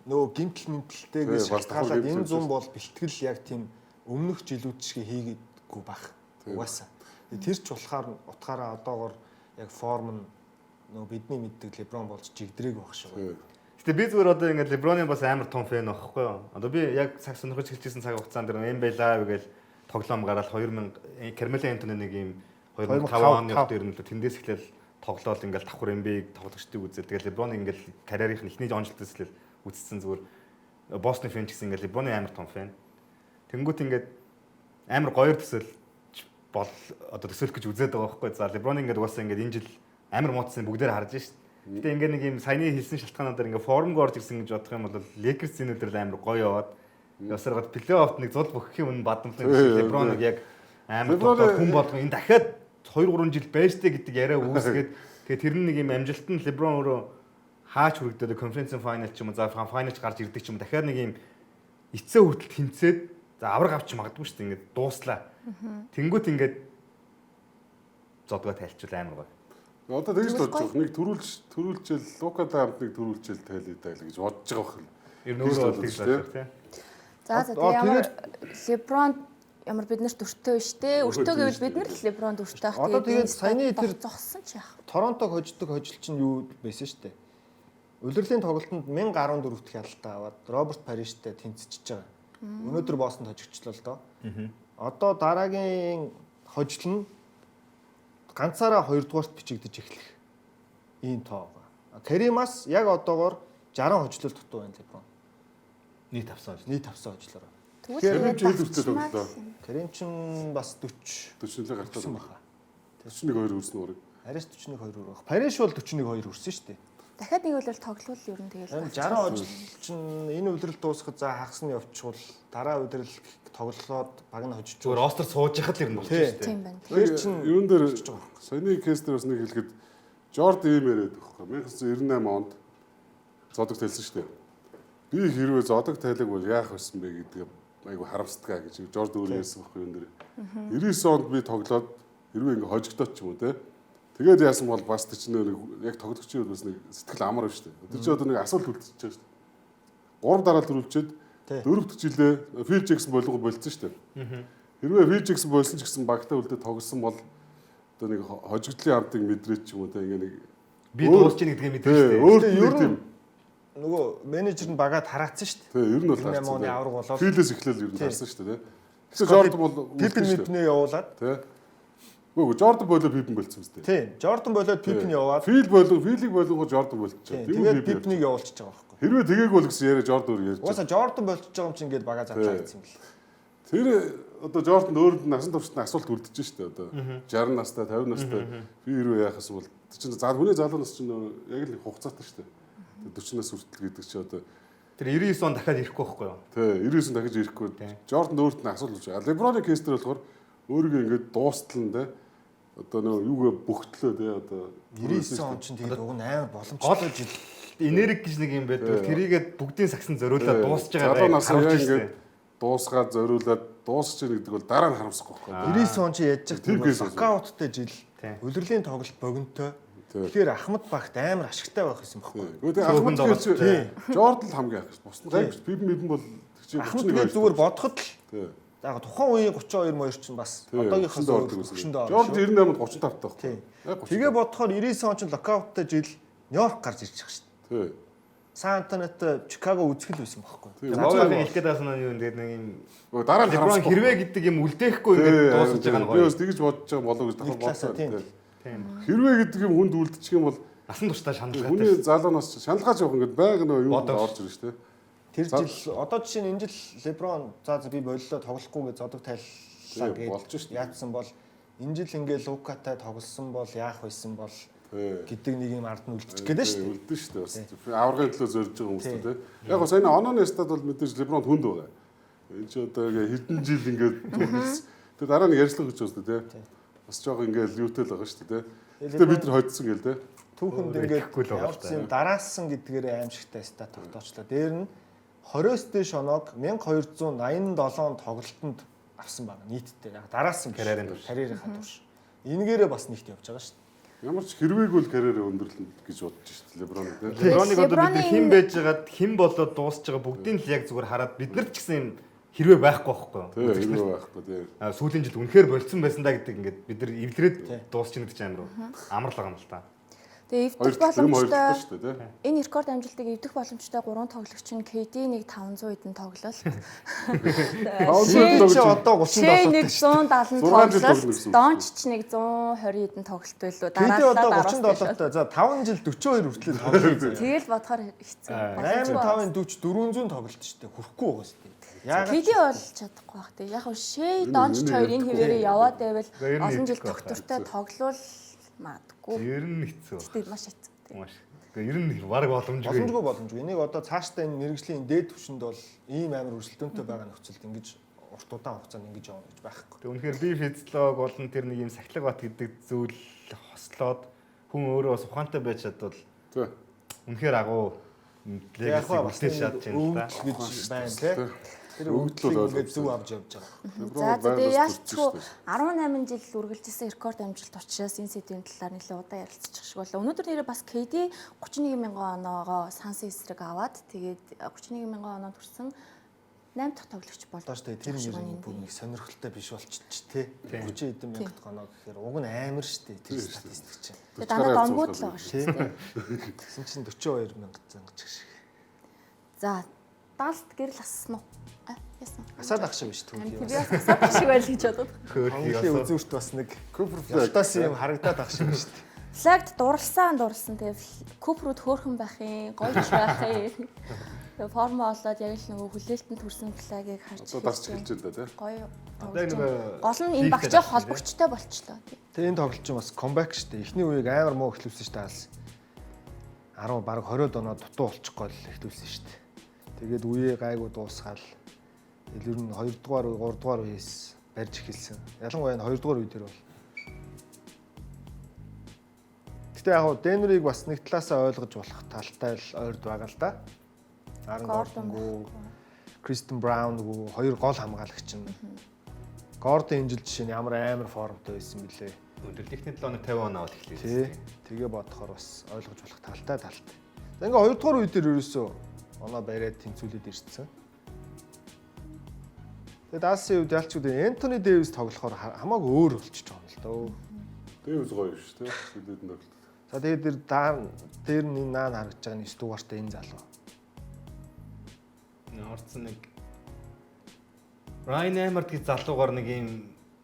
нөгөө гимтэл мэмтэлтэйгээс Тий, бас шалтгаалаад давхар энэ гэмтэл зам бол бэлтгэл яг тийм өмнөх жилүүд шиг хийгээдгүй бах. Угаасаа. Тэгээ Тэр ч болохоор утгаараа одоогор яг форм нь нөгөө бидний мэддэг Леброн болж жигдрээг байх шиг байна. Гэтэ би зүгээр одоо ингээд Леброны бас амар том фэн байхгүй юу? Одоо би яг цаг сонирхож эхэлжсэн цаг хугацаанд дэр NBA Live гээл тоглоом гараад 2000 Кармело Антони нэг юм 2005 оны үед ер нь л тэндээс эхлээл тоглоол ингээд давхар NBA-г тоглогчдыг үзэл тэгэл Леброн ингээд карьерийнх нь эхний онжилтээс эхлээл үзсэн зүгээр Бостон фэн ч гэсэн ингээд Леброны амар том фэн. Тэнгүүт ингээд амар гоёр төсөөл бол одоо төсөөлөх гэж үзээд байгаа байхгүй. За Леброн ингээд угаасаа ингээд энэ жил амар муутсан бүгдээр харж шít. Гэтэ ингээд нэг юм саяны хэлсэн шалтгаануудаар ингээд формг орж ирсэн гэж бодох юм бол Lakers энэ өдөр л амар гоё яваад ясаргаад плей-оффт нэг зул бөхөх юм бадамлан Леброн нэг яг амар тоглоод хүн болгон энэ дахиад 2 3 жил байж тээ гэдэг яриа үүсгээд тэгээ тэр нь нэг юм амжилт нь Леброн өөрөө хаач хүрэгдээд конференцийн файнал ч юм уу за файнал ч гарч ирдэг ч юм уу дахиад нэг юм эцсээ хүртэл тэнцээд за авраг авч магадгүй шүү дээ ингээд дууслаа. Тэнгүүт ингээд зодгоо тайлчвал амар гоё. Одоо тэгж л бодож байгаа. Нэг төрүүлж төрүүлчээл Лукатай хамт нэг төрүүлчээл тайлээ тайл гэж бодож байгаа байх. Ер нь өөрөө бол тэгж л тий. За за тэгээ ямар Леброн ямар бид нарт өртөө биш те. Өртөө гэвэл бид нар л Лебронд өртөө ах. Одоо тэгээд саяны тэр зогссон ч яах. Торонтог хождог хожил чинь юу байсан шүү дээ. Улирлын тоглолтод 1014 дахь ялалтаа аваад Роберт Париштэй тэнцчихэж байгаа. Өнөөдөр Бостонд хожигчлоо л доо. Одоо дараагийн хожил нь ганцаараа хоёрдугаарт бичигдэж эхлэх ийм тоо байгаа. Каримас яг одоогоор 60 хожлол дутуу байна Леброн. Нийт авсан хожил. Нийт авсан хожлоор. Карим ч ил өртөө тоглолоо. Карим ч бас 40 41 гартаа хүрсэн баха. 41 2 үрсэн уурыг. Арайс 41 2 өрөх. Париж бол 41 2 үрсэн шүү дээ. Дахиад нэг үлрэл тоглол ер нь тэгэл. 60 хожил чинь энэ үлрэл дуусахад за хагас нь явчихвал дараа үлрэл тоглолоод баг нь хожиж Зүгээр ростер сууж яхад л ер нь болчих шүү дээ. Тийм байна. Тэр чинь юун дээр саяны кейс дээр бас нэг хэлэхэд Жорд ийм яриад байхгүй 1998 онд зодог тайлсан шүү дээ. Би хэрвээ зодог тайлаг бол яах байсан бэ гэдгээ айгу харамсдаг гэж Жорд өөрөө ярьсан байхгүй юун дээр. 99 онд би тоглоод хэрвээ ингээ хожигдоод ч юм уу те. Тэгээд яасан бол бас тэр чинь нэг яг тоглогчийн хувьд бас нэг сэтгэл амар байна шүү дээ. Тэр чинь одоо нэг асуулт үлдчихэж байгаа шүү дээ. 3 дараалал төрүүлчихэд дөрөв дэх жилээ Фил Джексон болонгод болцсон шүү дээ. Хэрвээ Фил Джексон болсон ч гэсэн багтаа үлдээ тоглосон бол одоо нэг хожигдлын амтыг мэдрээд ч юм уу те ингээ нэг Би дуусч ийн гэдгээ мэдэн шүү Тий, дээ. өөр Гэтэ нэг ер тийм нь нөгөө менежер нь багаа тараацсан шүү дээ. тий, ер нь бол 98 оны авраг болоод Филээс эхлээл ер нь Тий. харсан шүү дээ. Тэгсэн Жордан бол Пиппен үлдсэн шүү дээ. Мипнээ явуулаад Тий. Үгүй Жордан болоо Пиппен болцсон юм шүү дээ. тий Жордан болоод Пиппен яваад Фил болон Филийг болонгоо Жордан тий, болчихсон. тэгээд Пиппнийг явуулчихж байгаа байхгүй. Хэрвээ тэгээгүй бол гэсэн яриа Жордан өөр ярьж. Угаасаа Жордан болчихж байгаа юм чинь ингээд багаа задлаа гэсэн юм бэл. Тэр одоо Жордан өөрөнд нь насан туршид нь асуулт үлдэж штэ одоо 60 настай 50 настай би хэрвээ яах юм бол тэр чинь за хүний залуу нас чинь яг л хугацаатай штэ. 40 нас хүртэл гэдэг чи одоо Тэр 99 он дахиад ирэхгүй байхгүй юу? тий 99 дахиж ирэхгүй. Жордан өөрт нь асуулт үлдэж. Леброны кейс дээр болохоор өөрийгөө ингээд дуустал нь те одоо нөгөө юугаа бөхтлөө те одоо 99 он чинь тэгээд уг нь амар боломжтой жил. Энерги гэж нэг юм байдаг. Тэрийгээд бүгдийн сагсан зориулаад дуусч байгаа залуу нас харуулж яг штэ. ингээд дуусгаад зориулаад дуусч ийн гэдэг бол дараа нь харамсахгүй байхгүй. 99 он чи ядж Тэр их кейс бол. нокауттай жил. Тий. Улирлын тоглолт богинотой. Тий. Тэгэхээр Ахмад багт амар ашигтай байх гэсэн байхгүй. Гэхдээ тэгээ Цөөхөн Ахмад тоглолт. гэж Жордан л хамгийн ах шүү. Бус нь гайгүй. Пипэн мипэн бол тэр чинь Ахмад гээд зүгээр бодоход л Тий. яг тухайн үеийн 32 моёр чинь бас одоогийнхоос өөр төвшөндөө орно Жордан шүү. 98-нд 35 таа байхгүй. Тий. Яг 35. Тэгээ бодохоор 99 он чинь локауттай жил Нью-Йорк гарч ирж байгаа шүү дээ. Тий. Сан Антониотой Чикаго үзгэл байсан байхгүй. Тий. Логийн хэлэх гээд байсан нь юу юм тэгээд нэг юм Гэхдээ дараа нь Леброн харамсахгүй. хэрвээ гэдэг юм үлдээхгүй ингээд дуусаж байгаа нь Би гоё. бас тэгж бодож байгаа болов гэж Нэг давхар талаасаа бодлоо. тийм. Тийм. Хэрвээ гэдэг юм хүнд үлдчих юм бол Насан туршдаа шаналгаатай. хүний залуу нас чинь шаналгаач явах ингээд байг нөө юу Бодож. орж ирж шүү дээ. Тэр жил одоо жишээ нь энэ жил Леброн за за би боллоо тоглохгүй гэж зодог тайллаа Тий, болж гэж шүү дээ. яатсан бол энэ жил ингээ Лукатай тоглосон бол яах байсан бол Тий. гэдэг нэг юм ард нь үлдчих гээд шүү дээ. Үлдэн шүү дээ бас. Аваргын төлөө зорж байгаа хүмүүс тий. Яг гоо сайн онооны стат бол мэдээж Леброн хүнд байгаа. Энэ чи одоо ингээ хэдэн жил ингээд үргэлж тэр дараа нэг ярьслах гэж байна тий. Бас жоох ингээд юутай л байгаа шүү дээ тий. Гэтэ бид нар хоцсон гээл тий. Түүхэнд Өөрөө ингээд итгэхгүй л байгаа ямар ч юм дараалсан гэдгээр аимшигтай стат тогтоочлоо. Дээр нь 20-оос дээш оноог 1287 тоглолтод авсан байна нийтдээ. Яг дараалсан биш. Карьерийн турш. Карьерийнхаа турш. Энэгээрээ бас нэгт явж байгаа шүү дээ. Ямар ч хэрвээг бол карьерээ өндөрлөн гэж бодож шүү дээ Леброн тий. Леброныг одоо бид нар Леброны хэн байж байгаад хэн болоод дуусч байгаа бүгдийг л яг зүгээр хараад бид нар ч гэсэн юм хэрвээ байхгүй байхгүй юу? Тий, хэрвээ байхгүй тий. А, сүүлийн жил үнэхээр болцсон байсан да гэдэг ингээд бид нар эвлэрээд дуусч ийн гэдэг чинь амар амар л байгаа юм л та. Тэгээ Хоёр эвдэх талд юм хоёр боломжтой талд шүү дээ тий. энэ рекорд амжилтыг эвдэх боломжтой гурван тоглогч нь KD нэг 500 хэдэн тоглолт. 500 Чи одоо Шэй 37 нэг 170 6 жил тоглоно тоглолт, гэсэн үг. Дончч нэг 120 хэдэн тоглолт байлуу. KD одоо Дараалал 37-тай. За 5 жил 42 хүртэл тоглоно. Тэгэл бодохоор хэцүү. 8 5-ын 40 400 тоглолт шүү дээ. Хүрхгүй байгаа шүү дээ. Яагаад KD бол чадахгүй бах тий. Яг нь Шэй Дончч хоёр энэ хэвээрээ яваад байвал Ер нь олон жил идэхгүй байх. тогтвортой тоглол магадгүй. Ер нь хэцүү. Гэтэ маш хэцүү тий. Маш. Гэхдээ ер нь баг боломжгүй. боломжгүй боломжгүй. Энийг одоо цаашдаа энэ мэрэгжлийн дээд түвшинд бол ийм амар өрсөлдөөнтэй байгаа нөхцөлд ингэж урт удаан хугацаанд ингэж явна гэж байхгүй. Тэг үнэхээр би физиолог болон тэр нэг юм сахилга бат гэдэг зүйл хослоод хүн өөрөө бас ухаантай байж чадвал Тий. үнэхээр агуу Яг легаси хаа бас үлдээж чадж байна л да. өвдөл гэж байна тий. Тэр Өвдөл өвдлийг бол ингээд зөв авч явж байгаа. За Леброн тэгээ байглаас ялцгүй төрсөн шүү дээ. 18 жил үргэлжилсэн рекорд амжилт учраас энэ сэдвийн талаар нэлээд удаан ярилцчих шиг боллоо. Өнөөдөр нэрээ бас KD 31 мянган оноогоо сансын эсрэг аваад тэгээд 31 мянган оноо төрсэн 8 дахь тоглогч болж Одоо шүү дээ тэр шиг нэр байна. бүр нэг сонирхолтой биш болчихчих тий. 30 хэдэн мянгат оноо гэхээр уг нь амар шүү дээ тэр статистик чинь. Тэгээд дандаа донгууд л байгаа шүү дээ. Тэгсэн чинь 42 мянгат зангаж шиг. За далд гэрэл ассан уу? А яасан. Асаад ах шиг биш Харин түүх би юм. бас асаад ах шиг байл гэж бодод. Хөөрхий Монголын ёсоо. үзүүрт бас нэг Cooper Flag. ялтаас юм харагдаад ах шиг шүү дээ. Флагд дурлсан дурлсан тэгээ Купрууд хөөрхөн байх юм, гоёч байх юм. Тэгээ форма олоод яг л нөгөө хүлээлтэнд хүрсэн флагийг харж Одоо дарч эхэлж байна да тий. Гоё. Одоо нөгөө Гол нь энэ лигтэй багчаа дарсан, тий? холбогчтой болчлоо. тий. Тэгээ энэ тоглолт чинь бас comeback шүү дээ. Эхний үеийг амар муу эхлүүлсэн шүү дээ. Алс. 10 баг 20 оноо дутуу болчих гол эхлүүлсэн шүү дээ. Тэгээд үеэ гайгүй дуусгаал. Тэгэл ер нь 2 дугаар үе, 3 дугаар үеэс барьж эхэлсэн. Ялангуяа энэ 2 дугаар үе дээр бол. Гэтэ яг хуу Денверийг бас нэг талаасаа ойлгож болох талтай л ойрд байгаа л да. Аарон Гордон Гордонгүү, Кристен Браунгүү хоёр гол хамгаалагч нь. Гордон энэ жил жишээ нь ямар амар формтой байсан бэлээ. Өндөрлийнхний 7 хоног 50 оноо авал эхлэв. Тий. Тэгээ бодохоор бас ойлгож болох талтай талтай. За ингээ хоёрдугаар үе дээр ерөөсөө оноо бариад тэнцвүүлээд ирсэн. Тэгээд Далласын хувьд ялч үү Энтони Дэвис тоглохоор хамаагүй өөр болчихж байгаа юм л дөө. Дэвис гоё шүү дээ. Сүүлд нь тоглолт. За тэгээд тэр дээр нь энэ наан харагдаж байгаа 9 дугаартай энэ залуу. Орцсон нэг Ryan Nembhard гэж залуугаар нэг ийм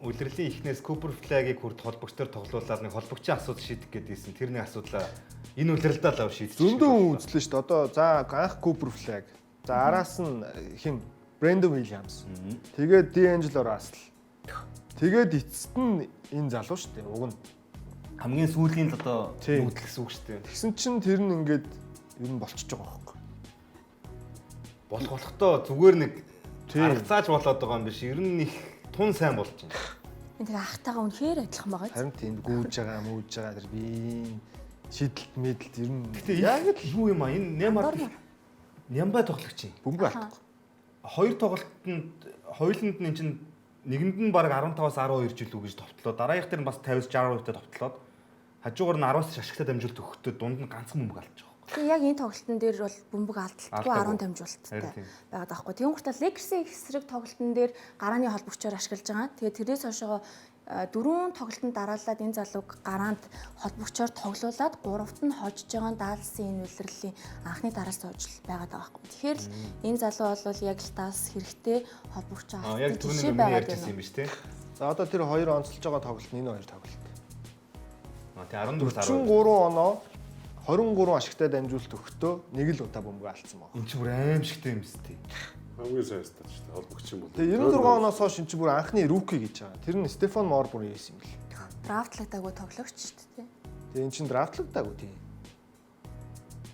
улирлын эхнээс Cooper Flag-ыг хүрт холбогчдоор тоглуулаад нэг холбогчийн асуудал шийдэх гэдээсэн. Тэр нэг асуудлаа энэ улиралдаа л ав шийдчих. Зөндөө хүн үзлээ шүү дээ. Одоо за анх Cooper Flag. За араас нь хин Brandon Williams. Тэгээд D'Angelo Russell. Тэгээд эцэст нь энэ залуу шүү дээ. Уг нь. Хамгийн сүүлийн л одоо Тийм. нүүдэл гэсэн үг шүү дээ. Тэгсэн чинь тэр нь ингээд ер нь болчихж байгаа байхгүй. Болох болохдоо зүгээр нэг Тийм. аргацааж болоод байгаа юм биш. Ер нь их тун сайн болж байна. Энэ тэгээ ахтайгаа үнэхээр адилхан байгаа. Харин тийм гүйж байгаа, мүүж байгаа тэр биеийн шидэлт мэдэлт ер нь Гэтэ яг л юу юм а энэ Nembhard Нямбай тоглогч юм. бөмбөг алдахгүй. Хоёр тоглолтод хоёуланд нь чинь нэгэнд нь баг 15-аас 12 жил үү гэж товтлоо. Дараагийнх дээр нь бас 50-аас 60% та товтлоод хажуугаар нь 10-аас шашигтай дамжуулт өгөхдөө дунд нь ганцхан бөмбөг алдчих واخ. Тэгээ яг энэ тоглолтын дээр бол бөмбөг алдалтгүй Алдаагүй. 10 дамжуулалттай Харин тийм. байгаад байгаа хгүй. Тэгэн гуртаа Lakers-ийн эсрэг тоглолтын дээр гарааны холбогчоор ашиглаж байгаа. Тэгээ тэрээс хойшоо дөрвөн тоглолтод дараалаад энэ залууг гараанд холбогчоор тоглуулад гуравт нь хожиж байгаа Dallas-ын энэ улирлын анхны дараас хожил байгаад байгаа хгүй. Тэгэхээр л энэ залуу бол яг л Dallas хэрэгтэй холбогчоо Аа яг алдсан түрүүний жишээ өмнө байгаад ярьж байна. ирсэн юм биш үү? За одоо тэр хоёр онцолж байгаа тоглолт нь энэ хоёр тоглолт. Аа тий 14-аас 12. 43 оноо 23 ашигтай дамжуулалт өгөхдөө нэг л удаа бөмбөг алдсан байна. Энэ чинь бүр аимшигтэй юм биз дээ. Хамгийн сайн стат шүү дээ. Холбогч юм бол. Тэгээ 96 оноос хойш эн чинь бүр анхны rookie гэж байгаа. Тэр нь Стефан Морбур хийсэн юм бэл. Драфтлагдаагүй тоглогч шүү дээ. Тэгээ эн чинь драфтлагдаагүй тийм.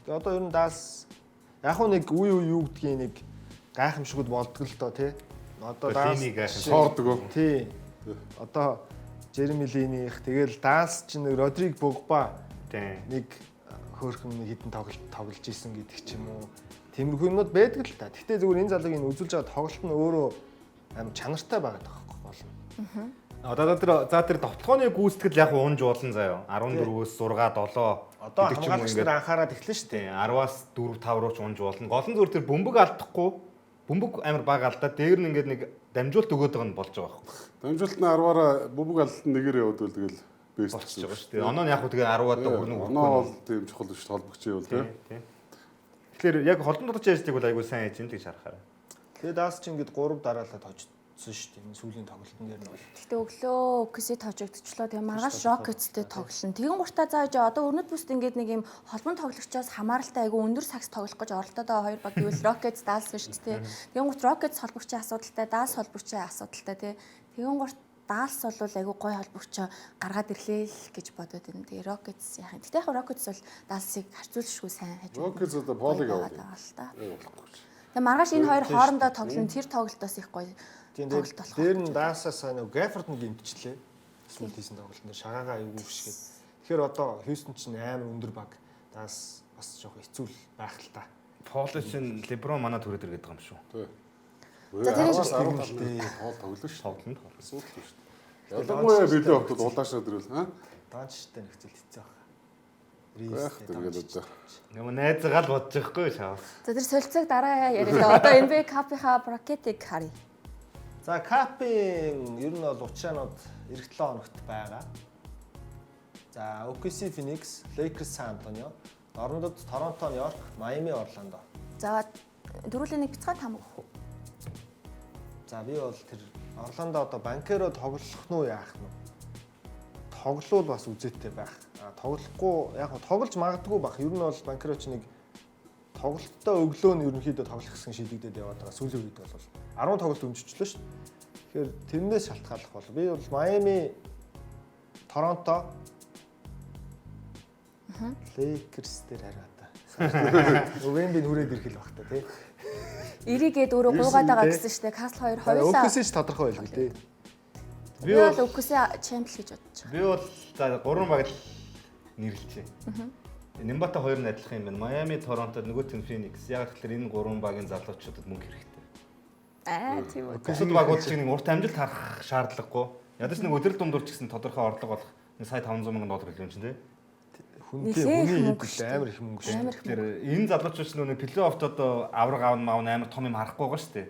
Тэгээ одоо ер нь Даллас яг хуу нэг үе үе юу гэдгийг нэг гайхамшигуд болдгоо л доо тий. Одоо Даллас Линий гайхамшиг. Соордог. Тий. Одоо Жереми Линийх тэгэл Даллас чинь нэг Родриг Богба Тий. нэг хөөрхөн нэг хідэн тоглолт тоглож исэн гэдэг ч юм уу. Тиймэрхүү юмнууд байдаг л та. Гэхдээ зүгээр энэ залуугийн үзүүлж байгаа тоглолт нь өөрөө аим чанартай байгаад байгаа байхгүй гол нь. Одоо тэр за тэр довтлогооны гүйцэтгэл яг унж болно заяа. 14-өөс 6 7 Одоо гэдэг ч юм уу хамгаалагч ингээд нар анхаарал эхлэн шүү дээ. Тийм 10-аас 4 5 руу ч унж болно. Гол нь зүгээр тэр бөмбөг алдахгүй бөмбөг амар бага алдаад дээр нь ингээд нэг дамжуулт өгөөд байгаа нь болж байгаа байхгүй. Дамжуулт нь 10-аараа бөмбөг алдалт нь нэгээр яваад бол тэгэл бест Болчихж байгаа шүү дээ. Оноо нь яг хөө тэгээ 10-аад хүрнэ Оноо бол тийм чухал шүү дээ. Холбогч юм бол тийм. Тийм. Тэгэхээр яг холбон дотор ажлыг бол айгүй сайн хийж ин л гэж харахаар. Тэгээ Даллас чинь ингээд 3 дараалал хожсон шүү дээ. Энэ сүүлийн тоглолтын дээр нь бол. Гэхдээ өглөө OKC тожигдчихлоо. Тэгээ маргааш Rockets-тэй тоглоно. Тэгэн гуртаа зааж одоо өрнөд бүст ингээд нэг юм холбон тоглогчоос хамааралтай айгүй өндөр сагс тоглох гэж оролдоод байгаа хоёр баг гэвэл Rockets Dallas биш үү? Тэгэн гурт Rockets холбогчийн асуудалтай, Dallas холбогчийн асуудалтай тий. Тэгэн гурт Dallas бол айгүй гой холбогчоо гаргаад ирлээ л гэж бодод байна. Тэгээ Rockets яах юм. Гэтэ яг Rockets бол Dallas-ыг харьцуулшгүй сайн хажуу. Rockets одоо Полыг байгаад авах. байгаа л та. Болохгүй. Тэгээ маргааш энэ хоёр хоорондоо тоглоно. Тэр тоглолт бас их гоё Тийм тоглолт болох. дээр нь Далласаас нөгөө Гаффорд нэг имтчлээ. Сүүлд хийсэн тоглолтын дээр шагаагаа эвгүй бишгээд. Тэгэхээр одоо Хьюстон чинь амар өндөр баг. Даллас бас жоох хэцүү л байх л та. Поло чинь Леброн манай түрээд иргээд байгаа юм шүү. Тий. За, тэр 10-аас 17 хоол тоглоно шүү. Тоглоно тоглоно. Асуудал шүү дээ. Ялангуяа бидний хотод улаашаад ирвэл аа Дончтой нөхцөл хэцүү байх. байх тэгээд одоо Нөгөө найзгаа л бодож байхгүй шаавс. За тэр солилцоог дараа яриа л да. Одоо NBA Cup-ийнхаа бракетыг харъя. За Cup-ийн ер нь бол учраанууд эх 7 хоногт байгаа. За OKC Phoenix, Lakers San Antonio, Дорнодод Toronto, New York, Miami, Orlando. За дөрүлээ нэг бяцхан таамаг өгөх үү? За би бол тэр Орландо одоо банкеро тоглох нь уу яах нь вэ? Тоглуул бас үзээтэй байх. А тоглохгүй яг нь тоглож магадгүй байх. Ер нь бол банкеро ч нэг тоглолттой өглөө нь ерөнхийдөө тоглох гэсэн шийдэгдээд яваад байгаа. Сүүлийн үед бол 10 тоглолт өмжичлээ шүү дээ. Тэгэхээр тэрнээс шалтгааллах бол би бол Майами, Торонто, Lakers дээр хараа та. Новембийн хүрээд ирэх л бах та тий. Эрийгээд өөрөө гуйгаад байгаа гэсэн шүү дээ. Касл хоёр хоёулаа. OKC ч тодорхой байлгүй тий. Би бол OKC чемпион гэж бодож байгаа. Би бол за гурван баг л нэрлэжээ. Нимбата хоёр нь адилхан юм байна. Майами, Торонто, нөгөөт нь Феникс. Яг тэгэхээр энэ гурван багийн залуучуудад мөнгө хэрэгтэй. Аа тийм үү. Бусад багууд чинь нэг урт амжилт харах шаардлагагүй. Ядаж нэг өдрөл дундуур ч гэсэн тодорхой орлого олох нэг сая 500 мянган доллар хэлэв юм чинь тий. Хүн Нилээн хүний их мөнгө хэд шүү дээ. амар их мөнгө шүү. Амар их Тэгэхээр энэ залуучууд ч нөө плей-оффт одоо авраг аавн маавн амар том юм харахгүй байгаа шүү дээ.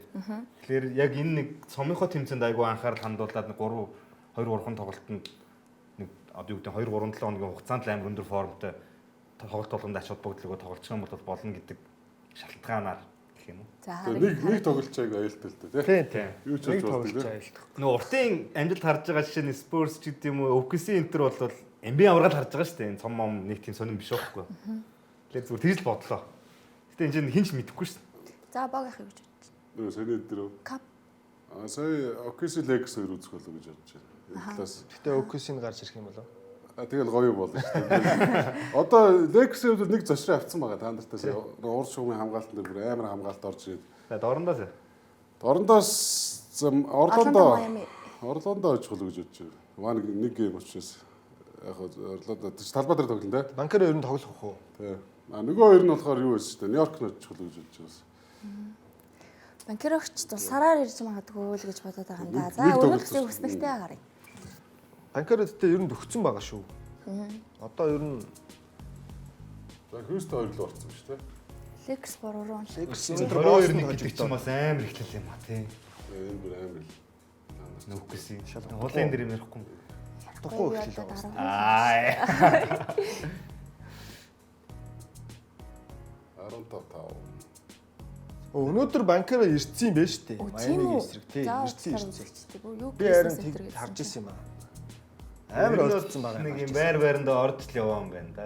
Тэгэхээр яг энэ нэг сумынхоо тэмцээнд айгүй анхаарал хандуулад нэг 3 2 3 тоглолтод нэг одоо юу гэдэг 2 3 7 хоногийн хугацаанд л амар өндөр формтой тоглолт болгонд ач холбогдлого тоглолцох юм бол болно гэдэг шалтгаанаар гэх юм уу. За Нэг нэг тоглолч айг аюултай л дээ Тийм тий. тийм. Юу ч Нэг болж тоглолч болдог тий. аюултай. Нөө уртын амжилт харж байгаа жишээ нь Spurs ч гэдэг юм уу, OKC энэ бол NBA аврал харж байгаа шүү дээ. Энэ цом мом нэг тийм сонирн биш байхгүй. Тэгэхээр зүгээр тэгж л бодлоо. Гэтэ энэ чинь хин ч мэдэхгүй шүү дээ. За баг ах юу гэж бодож байна. Нөгөө саяны дээр үү? Кап А сая OKC Lakers хоёр үзэх болов гэж бодож байна. Энэ талаас Гэтэ OKC-н гарч ирэх юм болов. А тэгэл гоё болно шүү дээ. Одоо Lakers-ийн хувьд нэг зочроо авцсан байгаа та нартай сая нөгөө урд шугамын хамгаалтан дээр бүр амар хамгаалт орж ирээд. За дорндоос. Орондоос Орлондо Орлондо Майами. Орлондо очих болов гэж бодож байна. Маа нэг нэг гейм учраас яг хөө Орлондо тийч талбай дээр тоглоно те. Банкер ер нь тоглох уу? Тэ. А нөгөө хоёр нь болохоор юу байсан шүү дээ. Нью-Йорк нь очих болов гэж бодож байгаа. Банкерогч тусаараар ирж магадгүй л гэж бодоод байгаа юм да. За Нэг өнөөх тоглолт хэсгийг хүснэгтэй гарыг. Банкер гэтээ ер нь төгссөн байгаа шүү. Одоо ер нь За Хьюстон хоёр л орсон шүү дээ. Lakers 3 руу унлаа. Lakers Өнөөдөр 22 нэг гэдэг чинь бас амар ихлэл юм а тий. Энэ бүр амар л. Нөөхгүйс. Хуулын дээр юм ярихгүй. Шалтгаахгүй эхлэл байгаа шүү. Аа. 15 5. Өнөөдөр банкер ирсэн юм байна шүү дээ. Өө, тийм Майамигийн үү? эсрэг тий За, ирсэн уучлаарай, ирсэн. үзэгчдээ. Юу Би харин Christmas тэг Center харж гэсэн исэн юм аа. Амар орцсон байгаа. Нэг юм байр байрандаа орж л яваа юм байна да.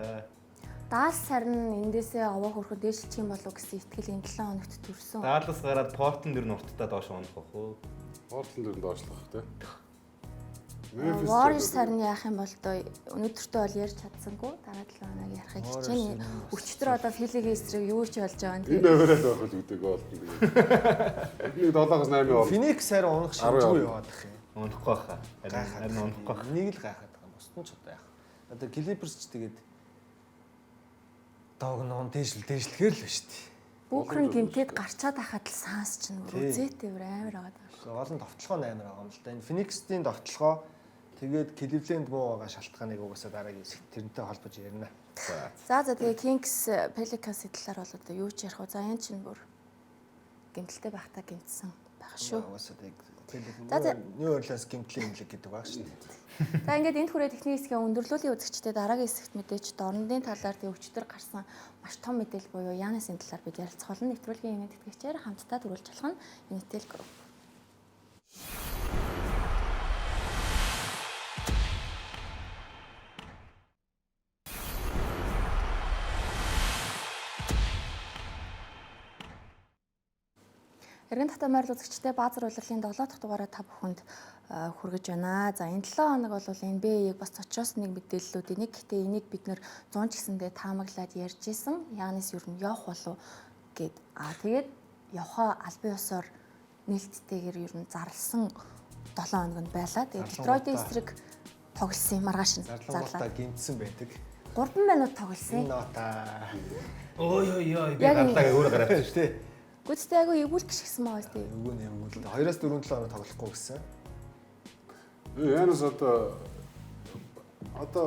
Даас харин эндээсээ овоо хөрхөд дээшилчих юм болов гэсэн итгэл энэ 7 хоногт төрсөн. Даалас гараад Портленд дэр нь урттаа доош унах бах уу? Портланд дэр нь доошлох те. Warriors харин яах юм бол доо өнөөдөртөө бол ярьж чадсангүй. Дараа 7 хоног ярихыг хичээнэ. Өчтөр одоо Филигийн эсрэг юу ч болж байгаа юм Энэ тий. авирал байх л гэдэг болтон тэгээд. Эдний 7-оос 8 орно. Феникс харин унах шинжгүй яваад ах юм. Унахгүй баха. Харин унахгүй бах. Нэг л гайхаад байгаа юм. Бусд нь ч одоо яах. Одоо Clippers ч тэгээд догноон дээшл дээшлэхээр л байна шүү дээ. Бүүкэр нь гимтээд гарчаад ахад л санс чинь бүр үзээтэй бүр амар байгаа даа. Гол нь довтлогоо нь амар байгаа юм л да. Энэ Phoenix-ийн довтлогоо тэгээд Cleveland муу байгаа шалтгааныг угаасаа дараагийн хэсэгт тэрнтэй холбож ярина. За за тэгээ Kings Pelicans-ийн талаар бол одоо юу ч ярих вэ? За энэ чинь бүр гимтэлтэй байхдаа гимтсэн байх шүү. Угаасаа тэгээд За, за. New Orleans гимтлийн имлэг гэдэг баг шүү дээ. За ингээд энд хүрээ техникийн хэсгийн өндөрлүүлийн үзэгчдэд дараагийн хэсэгт мэдээж дорндын талаар тэг өчтөр гарсан маш том мэдээлэл буюу Янасын талаар бид ярилцах болно. Нэвтрүүлгийн ивент тэтгэгчээр хамтдаа төрүүлж болох нь Unitel Group. Эргэн татаа морил үзэгчтэй Баазар улирлын 7 дахь дугаараа та бүхэнд хүргэж байна. За энэ 7 хоног бол NBA-ийг бас цочроос нэг мэдээллүүдийн нэг. Гэхдээ энийг бид нэр 100 ч гэсэндээ таамаглаад ярьж исэн. Янис ер нь явах болов гэд. Аа тэгээд явхаа албан ёсоор нээлттэйгээр ер нь зарлсан 7 хоног нь байлаа. Тэгээд Детройдын эсрэг тоглосон юм маргааш нь Зарлангуудаа зарлаа. гимтсэн байдаг. 3 минут тоглосон. Нота. Ой ой ой би Яг гарлаа өөрөө гараад шүү Тий. Гүцтэй айгүй эвгүүл гიშгсэн маа тий. Үгүй нэ үгүй л дээ. 2-оос 4 7 хоног тоглохгүй гэсэн. Янас одоо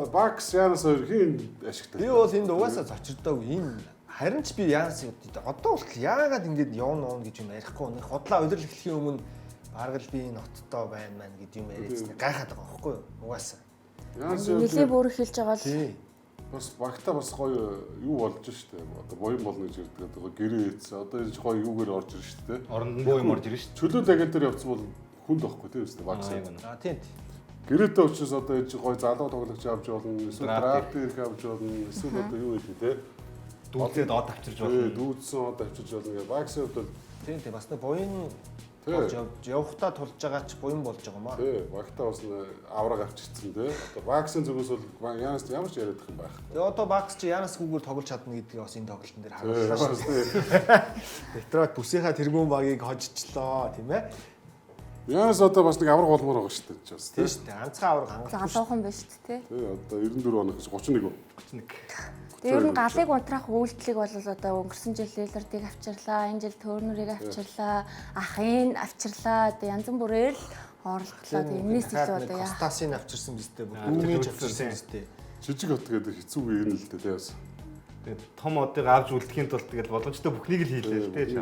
Bucks Янас хоёр хин ашигтай. Би бол энд угаасаа зочирдоогүй. Энэ харин ч би Янас одоо хүртэл яагаад ингэж явна уuna гэж юм ярихгүй. Нэг худлаа удирдал эхлэхийн өмнө бараг л би энэ оттоо байна маань гэдэг юм яриадсан. Гайхаад байгаа байхгүй юу? Угаасаа. Янас Нилээ бүр хэлж байгаа л Тий. бас багта бас гоё юу болж штэ. Одоо буян болно гэж ярьдаг. Одоо гэрээ ийдсэн. Одоо энэ гоё юугаар орж ирж штэ. дээ. Оронд нь буу юм орж ирнэ шүү Чөлөө лагер дээр явцсан бол хүнд байхгүй тийм үстэй Bucks. дээ. А тийм. Гэрээтэй учраас одоо энэ чинь гоё залуу тоглогч авч болно. Эсвэл Драфт драфт ирэх авч болно. Эсвэл одоо юу гэдэг те. Дүүцээд од авчирж Тий, болно. дүүдсэн од авчиж болно гэх. Bucks-ийн хувьд бол Тийм тийм бас нэг буян Тий. болж явхдаа тулж байгаа ч буян болж байгаа юм аа. тий, багтаа бас нэг авраг авчирсан те. Одоо Bucks-ийн зүгээс бол Янас ямар ч яриад их юм байхгүй. Тэгээ одоо Bucks чи Янас гүгээр тоглож чадна гэдгийг бас энэ тоглолтын дээр Тий, харууллаа шүү. бас тий. Детройт бүсийнхаа тэргүүн багийг хожичлоо тийм ээ. Янас одоо бас нэг авраг болмоор байгаа шүү дээ. Бас Тийм тий. шүү дээ. Ганцхан авраг хангалтгүй. залуухан байна шүү дээ тий. Тий, одоо 94 онох гэж 31 үү? 31. Тэгээ ер нь галыг унтраах үйлдэлийг бол одоо өнгөрсөн жил Лилардыг авчирлаа, энэ жил Төрнөрийг авчирлаа, ахын авчирлаа. Одоо янз бүрээр л оролдлоо. Тэгээ энэс илүү одоо яах Костасыг авчирсан биз дээ. Бүр дүүмэж авчирсан биз дээ. Жижиг хот гэдэг хэцүү юм л дээ тий бас. Тэгээд том одыг авч үлдэхийн тулд тэгэл боломжтой бүхнийг л хийлээ л тий.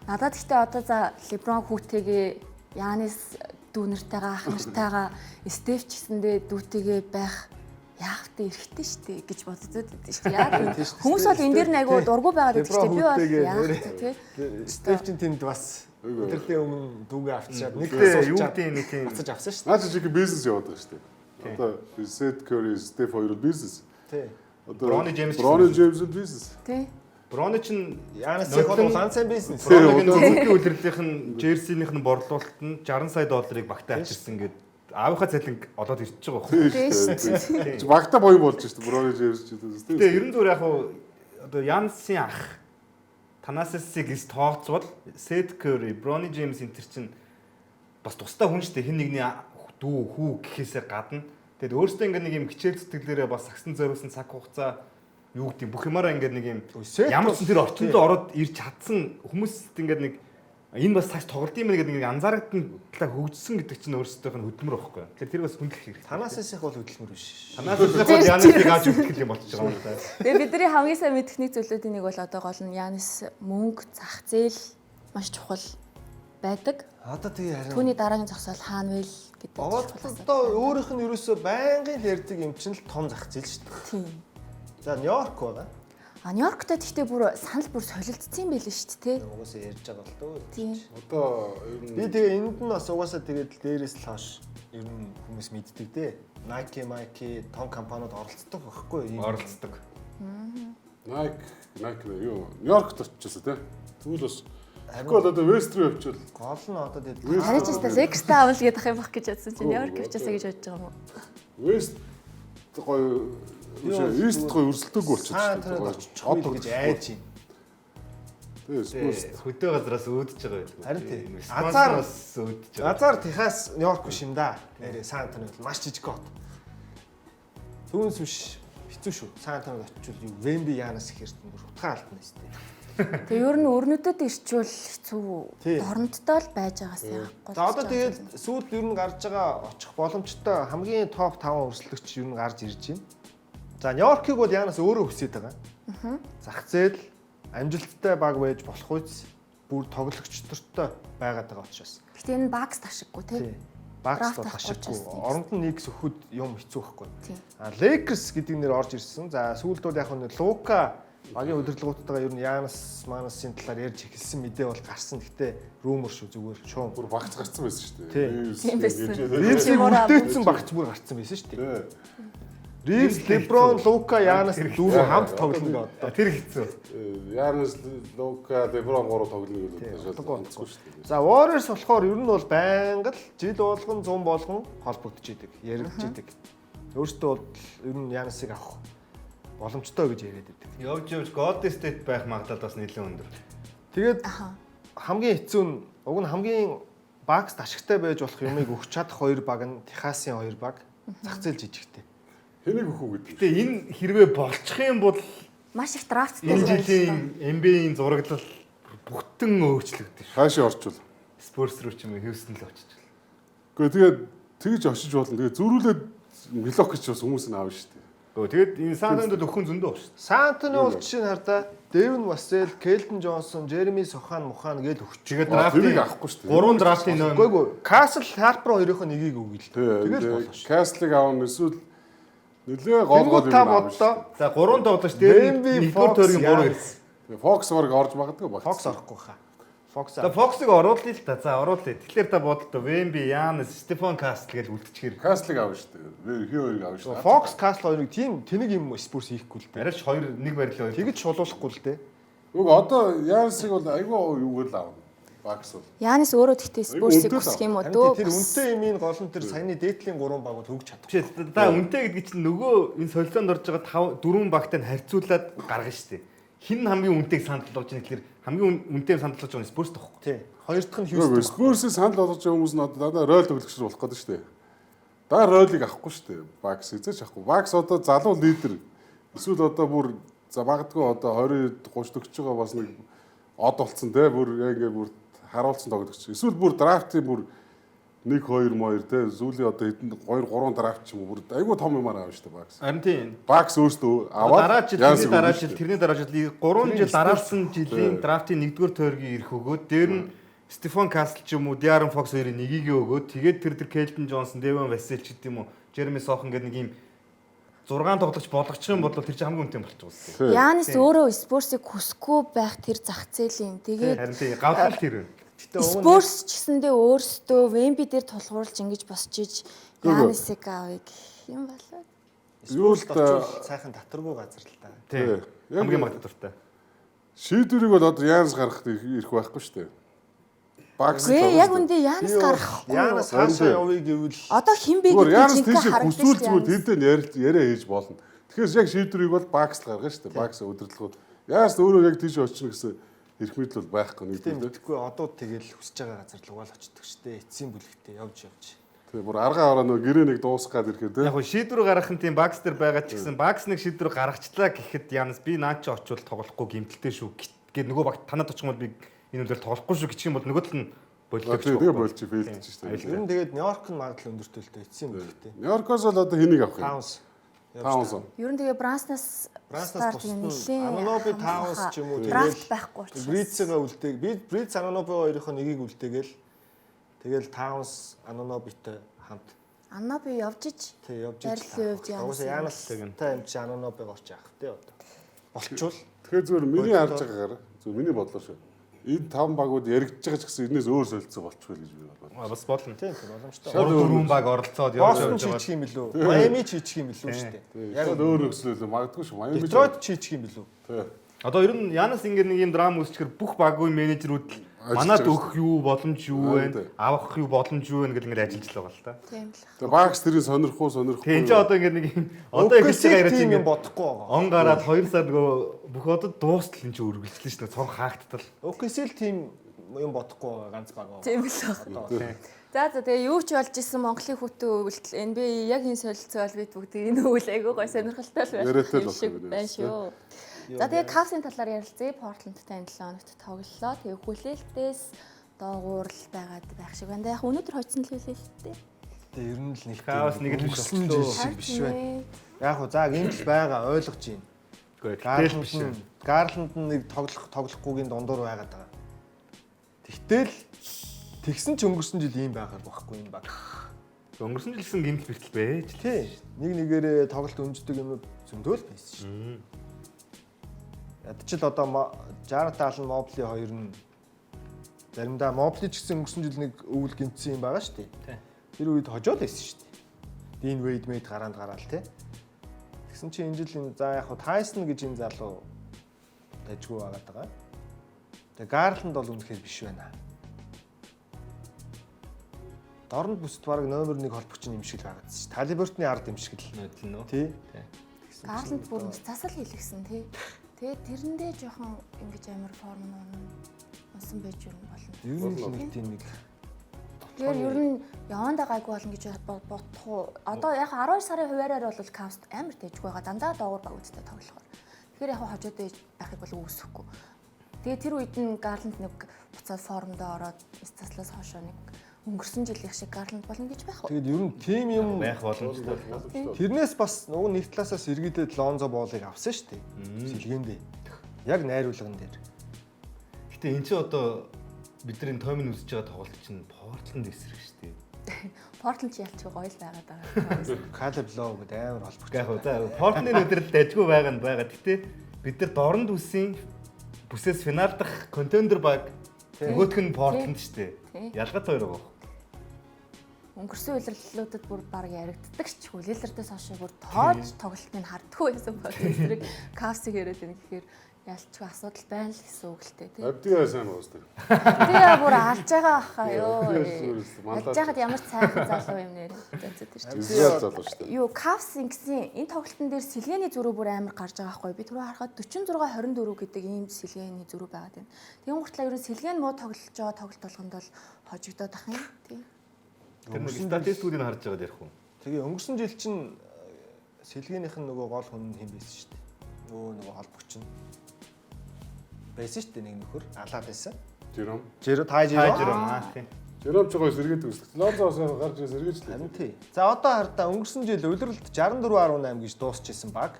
Надад гэхдээ одоо за Леброн хүүтэйгээ Янис дүү нартайгаа ах нартайгаа Стеф ч гэсэндээ дүүтэйгээ байх яах вэ эрхтэй штэ гэж боддод байдаг штэ. Яг хүмүүс бол энэ дэр нь айгу дургу байгаад байдаг штэ. Би бол яах вэ тий. Стеф чинь тэнд бас өдөрлийн өмнө дүүгээ авчираад нэг Гэтэ юу гэдэг нэг тийм буцаж авсан штэ. Наа чи жиг бизнес яваад байгаа шүү дээ. Одоо Seth Curry, Steph хоёр бол бизнес. Тий. Одоо Брони Джеймс ч Брони Джеймс бол бизнес. Тий. Брони чинь Янис яг бол улаан сайн бизнес. Брониг нь рүүки үлрэлийнх нь джерсийнх нь борлуулалт нь 60 сая долларыг багтаа авчирсан гээд аавынхаа цалин олоод ирчихэж байгаа байхгүй. Тий штэ. Чи багта боён болж шүү дээ. Брони Джеймс ч гэдэг. Гэтэ ерөн зүгээр яг хуу одоо Янсын ах Танасисыг эс тооцвол Сет Кери, Брони Джеймс энэ төр чинь бас тустай хүн шүү дээ. Хин нэгний дүү хүү гэхээсээ гадна. Тэгэд өөрөөсөө ингээд нэг юм хичээл зүтгэлээрээ бас сагсан зориулсан цаг хугацаа юу гэдэг бүх юмараа ингээд нэг юм Сет ямар бол- ч тэр орчинд ороод ирж чадсан хүмүүст ингээд нэг энэ бас сагс тоглолт юм байна гэдэг нэг анзаарагдан талаа хөгжсөн гэдэг чинь өөрсдийнх нь хөдөлмөр байхгүй. Тэгэхээр тэр бас хүндлэх хэрэгтэй. Танасисийнх бол хөдөлмөр биш. Танасисыг бол Янисыг авч үлдэх юм болчихж байгаа юм да. Тэгээ бидний хамгийн сайн мэдэх нэг зүйлүүдийн нэг бол одоо гол нь Янис мөнгө, зах зээл маш чухал байдаг. Одоо тэгээ харин Түүний дараагийн зогсоол хаана вэ гэдэг. Одоо өөрийнх нь ерөөсөө байнгын л ярьдаг юм чинь л том зах зээл шүү дээ. Тийм. За Нью-Йорк байгаа. А Нью-Йорктой гэхдээ бүр санал бүр солилцсон юм байл шүү дээ, тэ. Угаасаа ярьж байгаа л дөө. Тийм. Одоо ер нь Би тэгээ энд нь бас угаасаа тэгээд дээрээс л хойш ер нь хүмүүс мэддэг дээ. Nike, Nike том компаниуд оролцдог байхгүй юу? Оролцдог. Nike нэ юу Нью-Йоркт очижсэн тий. Тэгвэл бас Тэгэхгүй бол одоо West руу явчихвал Гол нь одоо тэгээд Харин ч өстой Lakers-тай авал гэдэг ах юм бах гэж бодсон чинь Нью-Йорк явчихсаа гэж бодож байгаа юм уу? West гоё East гоё өрсөлдөөгүй болчихсон Сан Антониод очих уу гэж айж байна. Тий, Spurs Хөдөө газраас үүдэж байгаа байлгүй. Харин тий. Азар бас үүдэж байгаа. Азар Техас Нью-Йорк биш юм да. Нэрээ Сан Антонио бол маш жижиг хот. Түүнээс биш хэцүү шүү. Сан Антониод очивол юу Вемби Янас их хэртэн бүр утгаа алдна шүү дээ. Тэгээ ер нь өрнөдөд ирчүүл хэцүү Тий. дорноттой л байж байгаас яахгүй. За одоо тэгээд сүүлд ер нь гарч байгаа очих боломжтой хамгийн топ 5 өрсөлдөгч ер нь гарч ирж байна. За Нью-Йоркийг бол Янас өөрөө хүсэж байгаа. Зах зээл амжилттай баг байж болох үз бүр тоглогчдортой байгаад байгаа учраас. Гэтэ энэ Bucks ташиггүй тий. Тий. Бакс Драфт бол авахгүй ашиггүй. учраас тийм. Оронд нь Никс өгөхөд юм хэцүү байхгүй. Тийм. А Lakers гэдэг нэр орж ирсэн. За сүүлд бол яг нь Лука багийн удирдлагуудтайгаа ер нь Янас Манасын талаар ярьж эхэлсэн мэдээ бол гарсан. Гэхдээ rumor шүү зүгээр шуум. бүр багц гарцсан байсан шүү Тий. дээ. Тийм байсан. Ривсийг Чимура. үлдээсэн багц бүр гарцсан байсан шүү дээ. Тий. Ривс, Леброн, Лука, Янас дөрөв хамт тоглоно гэдэг. Тэр хэцүү. Янас, Лука, Леброн гурав тоглоно гэдэг утгагүй, онцгүй шүү дээ. За Warriors болохоор ер нь бол байнга л жил болгон, зун болгон холбогдож идэг, яригдж идэг. Өөртөө бол ер нь Янасыг авах боломжтой гэж яриад идэг. Явж явж Golden State байх магадлал бас нэлээд өндөр. Тэгээд Аха. хамгийн хэцүү нь уг нь хамгийн Бакс ашигтай байж болох юмыг өгч чадах хоёр баг нь Техасын хоёр баг зах зээл жижигтэй. Хэнийг өгөх үү гэдэг. Гэтэ энэ хэрвээ болчих юм бол Маш их драфттай энэ жилийн NBA-ийн зураглал бүтэн өөрчлөгдөн шүү. Хаашаа орчвол. Spurs руу ч юм уу Houston л очиж. Гэхдээ тэгээд тэгж очиж болно. Тэгээд зөрүүлээд Милок гэж бас хүмүүс нь аавна шүү дээ. Өө тэгээд энэ San Antonio-д өхөн зөндөө баг шүү. Сан Антонио бол жишээ нь хардаа Дэвин Васел, Келтон Джонсон, Жереми Сохан, Мухан гээл өгч. Тэгээд Аа, драфтын тэрийг авахгүй шүү дээ. Гурван драфтын ном. Үгүй ээ, Касл Харпер хоёрын нэгийг өгье л. Тэгэл болно шүү. Каслыг авна эсвэл нэлээ гол гол Тэнгүүд юм та аавна бодлоо. За гурван тоглогч дээр Wemby, нэгдүгээр Fox, тойргийн гурван Giannis. ирсэн. шүү дээ. Fox бараг орж магадгүй баг. Fox орохгүй хаа. Fox За Fox-ыг оруулъя л та. За оруулъя. Тэгэхээр та бодлоо Wemby, Giannis, Stephen Castle гэж үлдчихэр. Каслыг авна шүү дээ. Хин хоёрыг авна шүү дээ. Fox Castle хоёрыг тийм тэнэг юм Spurs хийхгүй л дээ. Арайч хоёр нэг барилын хоёр. Тэгэж шулуулахгүй л дээ. Үгүй одоо Янсыг бол айгүй юугаар л авна. Бакс бол. Янис өөрөө тэгтээ Spurs-ыг Үнэтэй л хүсэх юм уу Харин дөө. тэр үнэтэй юмын гол нь тэр саяны дээдлийн гурван баг бол өгч чадахгүй. Биш та үнэтэй гэдэг чинь нөгөө энэ солилцоонд орж байгаа 5 4 багтай нь харьцуулаад гаргана шүү дээ. Хин нь хамгийн үнэтэйг санал болгож байгаа гэхэлэр хамгийн үнэтэй санал болгож байгаа нь Spurs тоххой. Тий. Хоёр дахь нь Үгүй Houston. Spurs-ийг санал болгож байгаа хүмүүс нь одоо дандаа ройл тоглогч болох гэдэг шүү дээ. Даа ройлыг авахгүй шүү дээ. Бакс эзэж авахгүй. Бакс одоо залуу лидер. Эсвэл одоо бүр за магадгүй одоо 20 30 40 байгаа бас нэг од болцсон те бүр яг ингээ бүр харуулсан тоглогч. Эсвэл бүр драфтын бүр 1 2 2 те сүүлийн одоо хэдэн 2 3 драфт ч юм уу бүр айгүй том юмар аавна шүү дээ Бакс. Харин тийм. Бакс өөрсдөө аваад Дараа жил Янсыг тэрний дараа өгнө жил шүү дээ. тэрний дараа жил 3 жил дараалсан жилийн драфтын 1-р тойргийн ирэх өгөөд дээр нь Стефан Касл ч юм уу Диарон Фокс хоёрын нэгийг өгөөд тэгээд тэр Келтон Джонсон, Девон Васил ч гэдэг юм уу Жереми Сохан гэдэг нэг юм 6 тоглогч болгочих юм бол тэр чинь хамгийн үнэтэй болчих уус. Тий. Янис өөрөө Спурсыг хүсэхгүй байх тэр зах зээл юм. Тэгээд Харин тийм гавлал тэр байна. Гэтэ уг нь Спурс ч гэсэндээ өөрсдөө Вемби дээр тулгуурлаж ингэж босч иж Гүү, гүү. Янисыг авъя гэх юм болоо. Юу л Спурс та- очвол сайхан татваргүй газар л та. Тийм. Яг Хамгийн магадaltaй. Шийдвэрийг бол одоо Янс гаргах ирэх байхгүй шүү дээ. Бакс. Гүй яг үндэ Янис гаргахгүй. Янас хаашаа явъя гэвэл Одоо хэн бэ Зүгээр гэдэг Янс чинь тийш харагдаж хүсвэл зүгээр Янис. тэдэн яриа хийж болно. Тэгэхээр яг шийдвэрийг бол Бакс л гаргана шүү дээ. Бакс удирдлагууд. Янс өөрөө яг тийш очно гэсэн эрх мэдэл бол байхгүй нэг тийм дээ. мэдэхгүй одууд тэгэл хүсэж байгаа газар л угаал очдөг шүү дээ. Эцсийн бүлэгтээ явж явж. Тэгээ бүр аргаа ороо нөгөө гэрээ нэг дуусах гад ирэхээр Яг те. хөө шийдвэр гаргах нь тийм Бакс дээр байгаа ч гэсэн Бакс нэг шийдвэр гаргачлаа гэхэд Янас би наа чи очивол тоглохгүй гимтэлтэй шүү гэд нөгөө баг танад очих юм бол би энэ үлээр тоглохгүй шүү гэх юм бол нөгөө тал нь боллоо гэж. Тэгээ болж фейлдэж шүү дээ. Ер нь тэгээд Нью-Йорк нь магадлал өндөртэй л дээ эцсийн бүлэгтээ. Нью-Йоркоос бол одоо хэнийг авах юм? Таунс. Таунс. Ер нь тэгээ Бранснаас Бранснаас бусд нь Ананоби Таунс ч юм уу драфт тэгэл байхгүй учраас. Брицэгээ үлдээг. Би Бриц Ананоби хоёрын нэгийг үлдээгээл тэгэл Таунс Ананобитой хамт Ананоби явж ич тий явж иж. Байрлалын хувьд Янис. Угаасаа Янастай юм чи Ананобиг орч яах тий одоо. Болчвол Тэгэхээр зүгээр миний харж байгаагаар зүгээр миний бодлоор шүү. Энэ таван багууд яригдж байгаа ч гэсэн энэс өөр солилцоо болчихвол гэж би бодлоо. Бас болно. тий тий боломжтой. 3 4 баг оролцоод явж Бостон явж байгаа. чийчих юм билүү? Майами чийчих юм билүү шүү дээ. Яг өөр нөхцөл магадгүй шүү. Майами Детройт чийчих юм билүү? Тий. Одоо ер нь Янас ингэ нэг юм драм үүсчихэр бүх багийн менежерүүд л Ажиллаж манад байгаа өгөх юу боломж юу Аа, вэ? тий. Авах юу боломж юу вэ гэл ингэ ажиллаж л байгаа л та. Тийм л. Тэгээ Бакс тэрийг сонирх уу сонирхгүй. Тэгээ энэ ч одоо ингэ нэг юм одоо эхэлж байгаа яриа тийм чинь юм ингэ бодохгүй байгаа. он гараад 2 сар нөгөө бүх одод дуустал энэ чинь үргэлжлэн шүү дээ. Цонх хаагдтал. OKC л тийм юм бодохгүй байгаа ганц баг байгаа. Тийм л. Одоо За за тэгээ юу ч болж исэн Монголын хүүтэн өвөлтөл NBA яг энэ солилцоо бол бид бүгд энэ үйл айгүй гой сонирхолтой л байх Яриатай л юм болох шиг юм байна, байна шүү. За тэгээ Cavs-ын талаар ярилцъя. Portland-тай энэ 7 хоногт тоглолоо. Тэгээ хүлээлтээс доогуур л байгаад байх шиг байна. Яг өнөөдөр хоцсон л хүлээлттэй. Тэгээ ер нь л нэг Cavs нэг л биш өнгөрсөн болчлоо. жил шиг биш байна. Яг хуу за гэмтэл байгаа ойлгож байна. Үгүй гэтэл биш. Гарланд нь Гарланд нь нэг тоглох тоглохгүйгийн дундуур байгаад байгаа. Тэгтэл тэгсэн ч өнгөрсөн жил ийм байгаад байхгүй юм баг. Өнгөрсөн жилсэн гэмтэл бэртэл байж л. Тий. Нэг нэгээрээ тоглолт өмждөг юмнууд зөндөө л байсан шүү дээ. Ядчил одоо Жарет Аллен Мобли хоёр нь заримдаа Мобли ч гэсэн өнгөрсөн жил нэг өвөл гинтсэн юм байгаа шүү дээ. Тэр үед хожоод байсан шүү дээ. Дин Вейд мэд гараанд гараал тий. Тэгсэн чинь энэ жил энэ за яг хуу Тайсон гэж энэ залуу дажгүй байгаад байгаа. Тэгээ Гарланд бол үнэхээр биш байна. Дорнд бүсд баг номер 1 холбогч юм шиг л байгаад шүү. Талибертны ард юм шиг л. Нөдөл нөө. Тий. Гарланд бүр цасал хийлгсэн тий. Тэгээд тэрэндээ жоохон ингэж амар форм нь унсан байж юу болно. Ер нь л нэг тийм нэг Тэгэхээр ер нь явандаа гайгүй болно гэж бодох уу? Одоо яг 12 сарын хуваараар бол Cavs амар дэжгүй байгаа. Дандаа доогуур багуудтай тоглохоор. Тэгэхээр яг хожоод байхыг бол үүсэхгүй. Тэгээ тэр үед нь Garland нэг буцаад формдоо ороод цаслаас хойшоо нэг өнгөрсөн жилийнх шиг Garland болно гэж байх уу? Тэгээд ер нь тим юм Байх боломжтой. тэрнээс бас нөгөө нэг талаасаа сэргийдээд Лонзо Болыг авсан шүү дээ. Сэлгээндээ. Яг найруулган дээр. Гэтэ эн чинь одоо бидний томин үзэж байгаа тоглолт чинь Портланд эсрэг шүү дээ. Portland ч ялч гоё л байгаад байгаа. Caleb Love гэдэг амар холбогч. Яг хөө за Портландын өдрөл дажгүй байгаа нь байгаа. Гэтэ бид нар дорнд үсийн бүсээс финал дахь контендер баг нөгөөх нь Портланд шүү дээ. Тий. Ялгаад хоёр байгаа. Өнгөрсөн улирлуудад бүр баг яригддаг ч хүлээлэрдээс хойш бүр тоож тоглолтыг харддаггүй байсан баг. Эсрэг Cavs-ыг яриад байна гэхээр ялчгүй асуудал байна л гэсэн үг л дээ тий. Абдиа сайн байгаа шүү дээ. Тэгээ бүр алж байгаа хаа ёо. Мандат. Алж байхад ямар ч сайхан залуу юм нэр. За за тэр чинь. Израиль залуу шүү дээ. Юу Cavs ингэсэн энэ тоглолтын дээр сэлгээний зөрүү бүр амар гарч байгаа байхгүй би түрүү харахад 46 24 гэдэг ийм сэлгээний зөрүү байгаад байна. Тэгэн гуртлаа ер нь сэлгээ нь муу тоглож байгаа тоглолт болгонд бол хожигдоод ах юм тий. Тэр нэг статистикүүдийг харж байгаад ярих уу? Тэгээ өнгөрсөн жил чинь сэлгээнийх нь нөгөө гол хүн нь хэн байсан шүү дээ. Нөгөө холбогч нь байсан шүү дээ нэг нөхөр алаад байсан. Жером. Жиро тай Тайжер жиро. юм аа тий. Жером ч гоё сэргээд үзлээ. Лонзо бас гарч ирээ сэргээж лээ. Харин тий. За одоо хардаа өнгөрсөн жил улиралд 64.8 гэж дуусчихсан баг.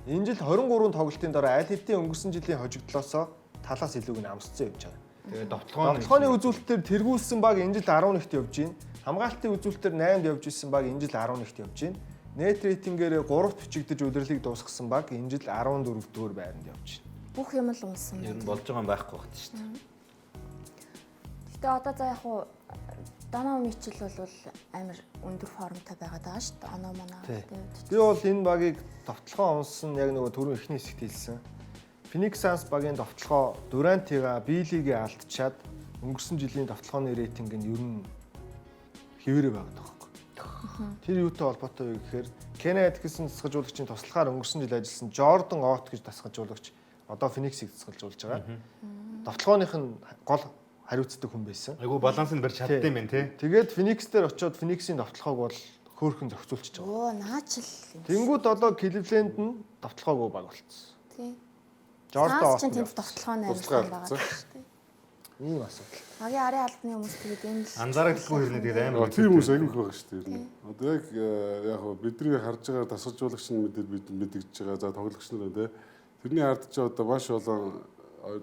Энэ жил 23 тоглолтын дараа аль хэдийн өнгөрсөн жилийн хожигдлоосоо талаас илүүг нь амсцсан явж байгаа. Тэгээ довтлогоо Довтлогооны үзүүлэлтээр тэргүүлсэн баг энэ жил 11-т явж байна. Хамгаалтын үзүүлэлтээр 8-д явж исэн баг энэ жил 11-т явж байна. Нет рейтингээр 3-т бичигдэж улирлыг дуусгасан баг энэ жил 14-р байранд явж байна. Бүх юм л унсан Ер байна. нь болж байгаа юм байхгүй багт шүү дээ. Гэтэ одоо за яг уу Доноvan Мичел бол амар өндөр формтой байгаад байгаа шүү дээ. Оноо моноо. Тий. Тэгээд Би бол энэ багийг довтлогоо унсан яг нөгөө түрүүн эхний хэсэгт хэлсэн. Phoenix Suns багийн довтлогоо Durant-ийг Billy-гээ алдчаад өнгөрсөн жилийн довтлогооны рейтинг нь ер нь хэвээрээ байгаад байгаа байхгүй. Тэр юутай холбоотой вэ гэхээр Kenny Atkinson дасгалжуулагчийн туслахаар өнгөрсөн жил ажилласан Jordan Ott гэж дасгалжуулагч одоо Phoenix-ийг дасгалжуулж байгаа. Довтлогооных нь гол хариуцдаг хүн байсан. Айгу балансыг барьж чаддсан юм байна те. Тэгээд Phoenix дээр очиод Phoenix-ийн довтлогоог бол хөөхөн зохицуулчихж байгаа. Оо наачл. Тэнгүүд одоо Cleveland нь довтлогоогүй баг болцсон. Тий. Jordan Suns чинь Ott тэнд довтлогоо нь амар Туслахаа байгаа алдсан. шүү дээ. Ийм асуудал. Багийн арын албаны хүмүүс тэгээд энэ л Анзаарагдaltaгүй хэрнээ тэгээд амар. Тийм хүмүүс айгүй их байгаа шүү дээ. Ер нь. Одоо яг яг хөө бидний харж байгаа дасгалжуулагч нь мэдээд бид мэдгэж байгаа. За тоглогч нар байна те. Тэрний ард чи одоо маш олон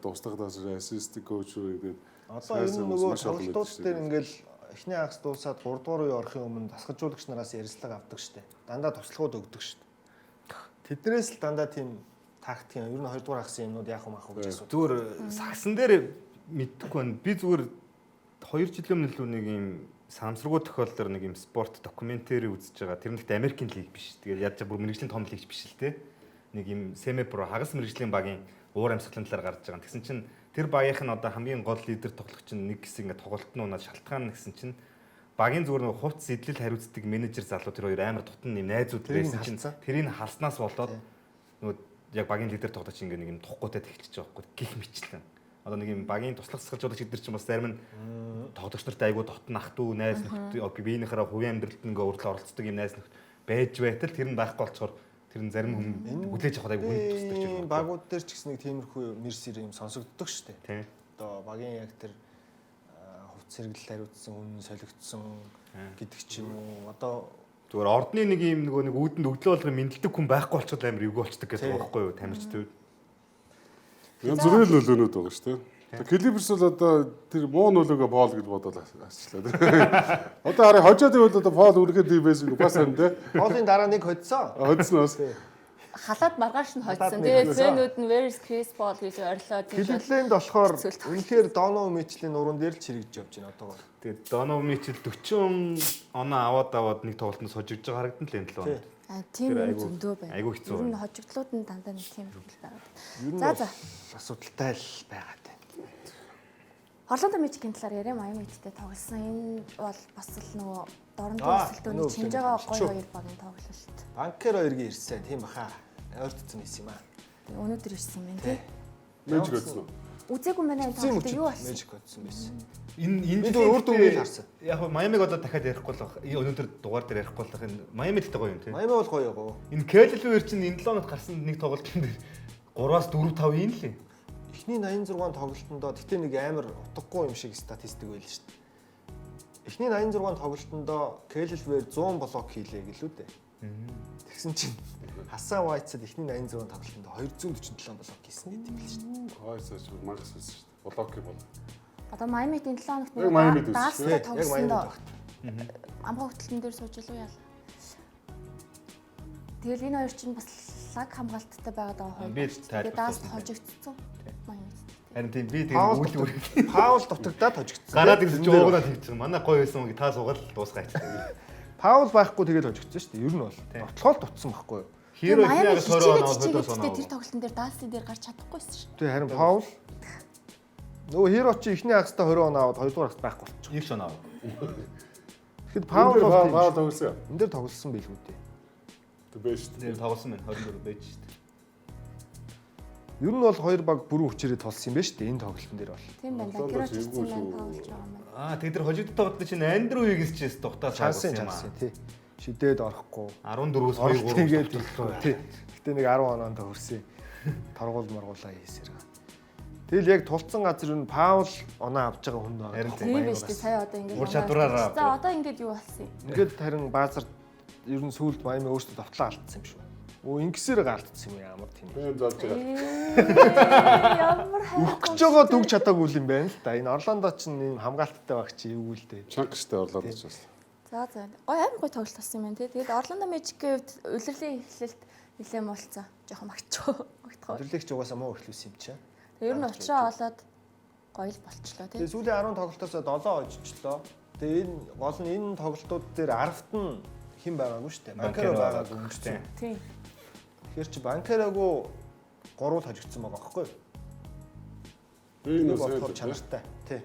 дуслах дасгал ассист коуч гэдэг. Одоо энэ нөгөө тоглолтууд дээр ингээл эхний хагас дуусаад 3 дугаар үе орохын өмнө дасгалжуулагч нараас ярилцлага авдаг штэ. Дандаа туслахууд өгдөг штэ. Тэднээс л дандаа тийм тактикийн ер нь 2 дугаар хагасын юмнууд яах юм ах вэ гэж асуудаг. Зүгээр сагсан дээр мэдэхгүй байна. Би зүгээр 2 жилийн өмнө л нэг юм самсрагуу тохиолдолд нэг юм спорт докюментари үзэж байгаа. Тэр нь гэхдээ Америкийн лиг биш. Тэгээд яаж бүр мэрэгжлийн том лигч биш л те. Нэг юм semi pro хагас мэрэгжлийн багийн уур амьсгалын талаар гарч байгаа. Тэгсэн чинь тэр багийнх нь одоо хамгийн гол лидер тоглогч нь нэг хэсэг ингээ тоглолт нь унаад шалтгаан гэсэн чинь багийн зүгээр нэг хувц сэдлэл хариуцдаг менежер залуу тэр хоёр амар дутан юм найзууд Тэрийг байсан чинь халдсан. тэрийг халснаас болоод нөгөө яг багийн лидер тоглогч ингээ нэг юм тухгүй тэгчихэж байгаа байхгүй гих мэтлэн. Одоо нэг юм багийн туслах засгалжуулагч гэдэг чинь бас зарим нь тоглогч нартай айгуу дотн ах дүү найз нөхдөд биенийхээ хувийн амьдралд ингээ өөрчлөлт оролцдог юм найз нөхд байж байтал тэр нь байхгүй болцохоор тэр нь зарим хүн хүлээж авах айгуу хүнд тусдаг ч юм. Багууд дээр ч гэсэн нэг тиймэрхүү мэр сэр юм сонсогддог штэ. Тийм. Одоо багийн яг тэр хувц хэрэглэл хариуцсан хүн солигдсон гэдэг ч юм уу. Одоо Зүгээр ордны нэг юм нөгөө нэг үүдэнд өглөө болгон мэдлдэг хүн байхгүй болчиход амар эвгүй болчдөг гэдэг байгаа байхгүй юу тамирч төв. Янз бүрийн нөлөөнүүд байгаа шүү дээ. Клиперс бол одоо тэр муу нөлөөгөө Пол гэж бодоод асчлаа. Одоо хараа хожоод ивэл одоо Пол үнэхээр тийм байсан бас харин те. Полын дараа нэг хоцсон. Хоцсон бас. Халаад маргааш нь Халаад хоцсон. нэг Тэгээд хоцсон. фэнүүд нь where is Chris Paul гэж орилоо. Тийм ч Cleveland болохоор Хэцүү л үнэхээр Donovan Mitchell-ийн нуруунд дээр л чирэгдэж явж байна одоо. Тэгээд Доноvan Mitchell 40 оноо аваад аваад нэг тоглолтод сожигдж байгаа харагдан л энэ 7 хоногт. А тийм Тэр юм айгүй- зөндөө байна. айгүй хэцүү Ер нь байна. хожигдлууд нь дандаа нэг тийм юм байгаа. Ер нь За бол за. асуудалтай л байгаа тийм. Орлондо Мэжикийн талаар яриа Майами Хиттэй тоглосон. Энэ бол бас л нөгөө дорнодын Аа, өрсөлдөөний өнөө чимж байгаа өглөө гоё хоёр багийн тоглолт. Банкер хоёргийн ирсэн тийм баха. Ойртсон байсан юм аа. Өнөөдөр ирсэн юм тий. Мэжиг хоцсон. Үзээгүй мэн энэ Тийм тоглолт юу болсон? Мэжиг хоцсон байсан. Энэ энэ Би зүгээр үр дүнгийг л харсан. Яг нь Майамиг одоо дахиад ярихгүй л байх. Өнөөдөр дугаар дээр ярихгүй л байх. Энэ Майами гэдэг гоё юм тий. Майами бол гоё гоо. Энэ Кэлвер чинь энэ 7 хоногт гарсан нэг тоглолтын дээр 3-аас 4 5 юм лээ. Эхний 86 тоглолтондоо гэтээ нэг амар утгагүй юм шиг статистик байл шүү дээ. Эхний 86 тоглолтондоо Кэлвер 100 блок хийлээ гэлүү дээ. Тэгсэн чинь Хасан Вайтсад эхний 86 тоглолтондоо 247 блок хийсэн гэдэг юм л шүү дээ. Хойсооч мангас байсан шүү дээ. Блок юм бол. Одоо Майами Хитийн 7 хоногт Яг Майамид үзсэн. Даалстай Яг Майамид тоглосондоо багт. амгаа хөтөлтөн дээр сууж илүү яалаа. Тэгэл энэ хоёр чинь бас лаг хамгаалттай байгаад байгаа хоёр. Би баг шүү дээ. Тэгээд тайлбарласан. Даалт хожигдсон. Майами Хит. Харин тийм би Паул тэгээд үйл үр Паул дутагдаад хожигдсон. гараад ирсэн Тэрэн чинь дээр уугнаад тэгж байгаа. Манай гоё байсан уу та суугаад л дуусгаач. Паул байхгүй тэгээд хожигдсон шүү дээ. Ер нь бол довтлохоо л дутсан байхгүй юу? Хиро Майами ихний хагас 20 хичээгээд оноо хичээгээд 20 гэтээ оноо. тэр тоглолтын дээр Даалсын дээр гарч чадахгүйсэн шүү. Тэг харин Паул нөгөө Хиро чи эхний хагастай 20 оноо аваад хоёрдугаар хагас байхгүй болчих. 90 оноо. Тэгэхэд Паул Паул бол тийм Паул шүү. тоглосон юм. Энэ дээр тоглосон байлгүй дээ. Тэг байж шүү дээ. Тэр тоглосон байна 24 байж шүү дээ. Ер нь бол хоёр баг бүрэн хүчээрээ тулсан юм байна шүү дээ энэ тоглолтын дээр бол. Тийм байна. Орлондо Лакироч ч ирсэн эвгүй байна. шүү. Паулж байгаа юм байна. Аа тэгээд тэр хожигдод тоглолт чинь Андрю Уиггинс ч тухтаа Чансын саагсан юм аа. чансын тий. Шидээд орохгүй. 14-өөс 2 3 Тэгээд тий. Гэтэ нэг 10 оноонд хөрсөн. Торгуул маргуулаа хийсээр. Тэгэл яг тулцсан газар нь Паул оноо авч байгаа хүн байгаа. Харин байхгүй Тийм Майамигаас. биш үү? Сая одоо ингээд Ур оноо чадвараараа. авчих. За одоо ингээд юу болсон юм? Ингээд харин Баазар ер нь сүүлд Майами өөрсдөө довтлоо алдсан юм шүү. Өө ингэсээр алдсан юм ямар тийм. Тийм залж байгаа. Ямар хайр. Өгөх гэж байгаа дүг чадаагүй юм байна л да. Энэ Орландо ч ийм хамгаалттай баг чи эвгүй л дээ. Чанга штэ Орландо ч бас. За за. Гой амар гой тоглолт болсон юм байна тий. Тэгээд Орландо Magic-ийн хувьд улирлын эхлэлт нэлээд муулцсан. Жохон магтчих. Магтах. Өдөрлөгч угаасаа муу эхлүүлсэн юм чи. Ер нь уучраа олоод гоё л болчлоо тий. Тэгээ сүүлийн 10 тоглолтоос 7 хожичлоо. Тэгээ энэ гол нь энэ тоглолтууд дээр 10-т нь хэн байгаагүй шүү дээ. Банкеро байгаагүй өнгөрсөн. Тийм. Тэгэхээр чи Банкерогоо 3 л хожигдсон байгаа байхгүй юу? Энэ Энэ болохоор болохоор чанартай. Тий.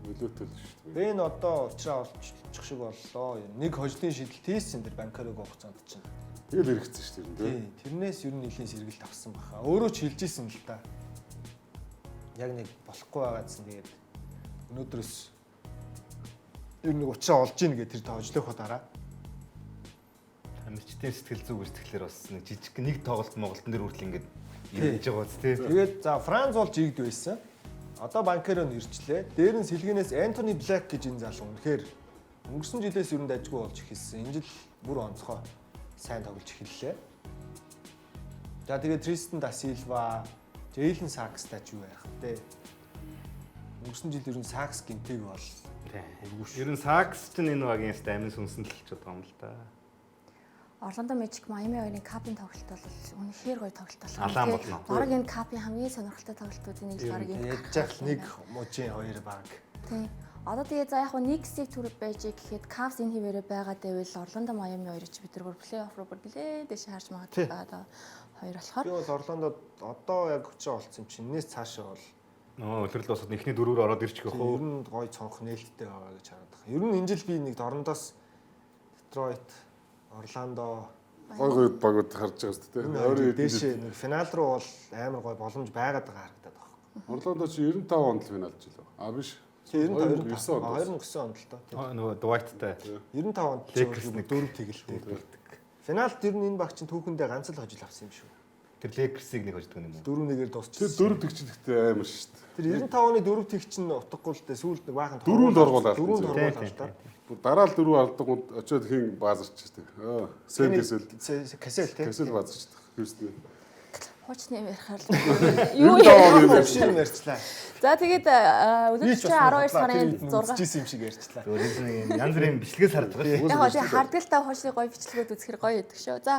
Нөлөөтэй л шүү дээ. Энэ одоо уучраа олчих шиг боллоо. Нэг хожлын шидэлт хийсэн тэр Банкерогоо хугацаанд чинь. Тэгэл хэрэгцсэн шүү дээ. Тий. Тэрнээс ер нь нэлийн сэргэлт авсан баха. Өөрөө ч хэлж исэн л та. Яг нэг болохгүй байгаадсан тэгээд өнөөдрөөс ер нь нэг уучраа олж ийн гэх тэр хожлохоо дараа. Тамирчдын сэтгэл зүй гүйцэтгэлээр бас нэг жижиг нэг тоглолт Монголтон дээр хүртэл ингээд ирж байгаа биз тий. Тэгээд за Франц болж игд байсан. Одоо Банкеро нь ирчлээ. Дээр нь сэлгэнээс Антони Блэк гэж энэ залуу үнэхээр өнгөрсөн жилээс ер нь дажгүй болж эхэлсэн. Энэ жил бүр онцгой сайн тоглож эхэллээ. За тэгээд Тристен да Силва, Джейлен Сакстай ч юу ярих вэ? Өнгөрсөн жил ер нь Сакс гинтэг бол Ер нь Сакс ч энэ багийн өст амин сүнсэн л болчиход байгаа юм л да. Орландо Magic Miami хоёрын капын тоглолт бол үнэхээр гоё тоглолт болох. Алаан юм. болно. Бараг энэ капын хамгийн сонирхолтой тоглолтуудын нэг л бараг энэ. яаж яах нэг мужийн хоёр баг. Тийм. Одоо тэгээ за яг хуу Knicks-ийг түр байж гэхэд Cavs энэ хэвээрээ байгаад байвал Орландо Miami хоёрыг чи бид нар бүр плей-офф руу бүр нэлээд дэше харж магадгүй Тий. байгаа хоёр болохоор. Би бол Орландод одоо яг хүчээ олцсон юм чинь энэс цаашаа бол Нөө үлрэл босоод эхний дөрвөөр ороод ирчих Ер хөө. нь гоё цонх нээлттэй байгаа гэж хараад байна. Ер нь энэ жил би нэг дорндоос Детройт, Орландо Гой гой багууд харж байгаа шүү дээ. энэ Ойрын хоёр дээшээ нэг финал руу бол амар гоё боломж байгаад байгаа харагдаад байгаа. Орландо чи 95 онд л финалж илээ. А биш. Тийм 95 9 онд. 2009 онд л доо. Тийм. Нөгөө Dwight-тай. 95 онд ч Lakers нэг. дөрөв тэгэлтэй. Финалд ер нь энэ баг чинь түүхэндээ ганц л хожил авсан юм шүү. Тэр Lakers-ийг нэг хождог юм уу? 4-1-ээр Тэр дуусчихсан. дөрөв тэгчлэгтэй амар шүү дээ. Тэр 95 оны дөрөв тэг чинь утгагүй л дээ. Сүүлд нэг баахан Дөрөв доргуул алдсан. Дөрөв доргуул Тийм, алдаа. Бүр дараа л дөрөв алдангууд очиод хин баазарч шүү дээ. Аа, Сэм Кэсэл. Касел тий. Кэсэл баазарч. Хьюстон. Хуучны юм ярихаар л юу 95 оны Биш юм ярьчлаа. За тэгээд Би өнөөдөр ч чи бас 12 сарын 6 6 юм шиг ярьчлаа. Зүгээр нэг юм янз бүрийн бичлэгээс харж байгаа шүү. Яг гоо тий хардгал та хуучны гоё бичлэгүүд үзэхэр гоё байдаг шүү. За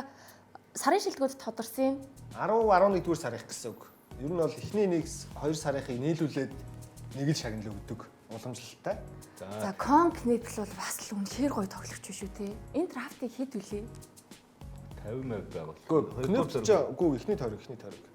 сарын шилдэгүүд тодорсон юм. 10 11 дугаар сарынх гэсэн үг. Ер нь бол эхний нэг 2 сарынхыг нийлүүлээд нэг л шагнал өгдөг уламжлалтай. За Конг Нипл бол бас л үнэхээр гоё тоглогч биш үү те. Энэ драфтыг хэд үлээ? 50% байгуул. Үгүй Кнепл ч үгүй эхний тойрог эхний тойрог.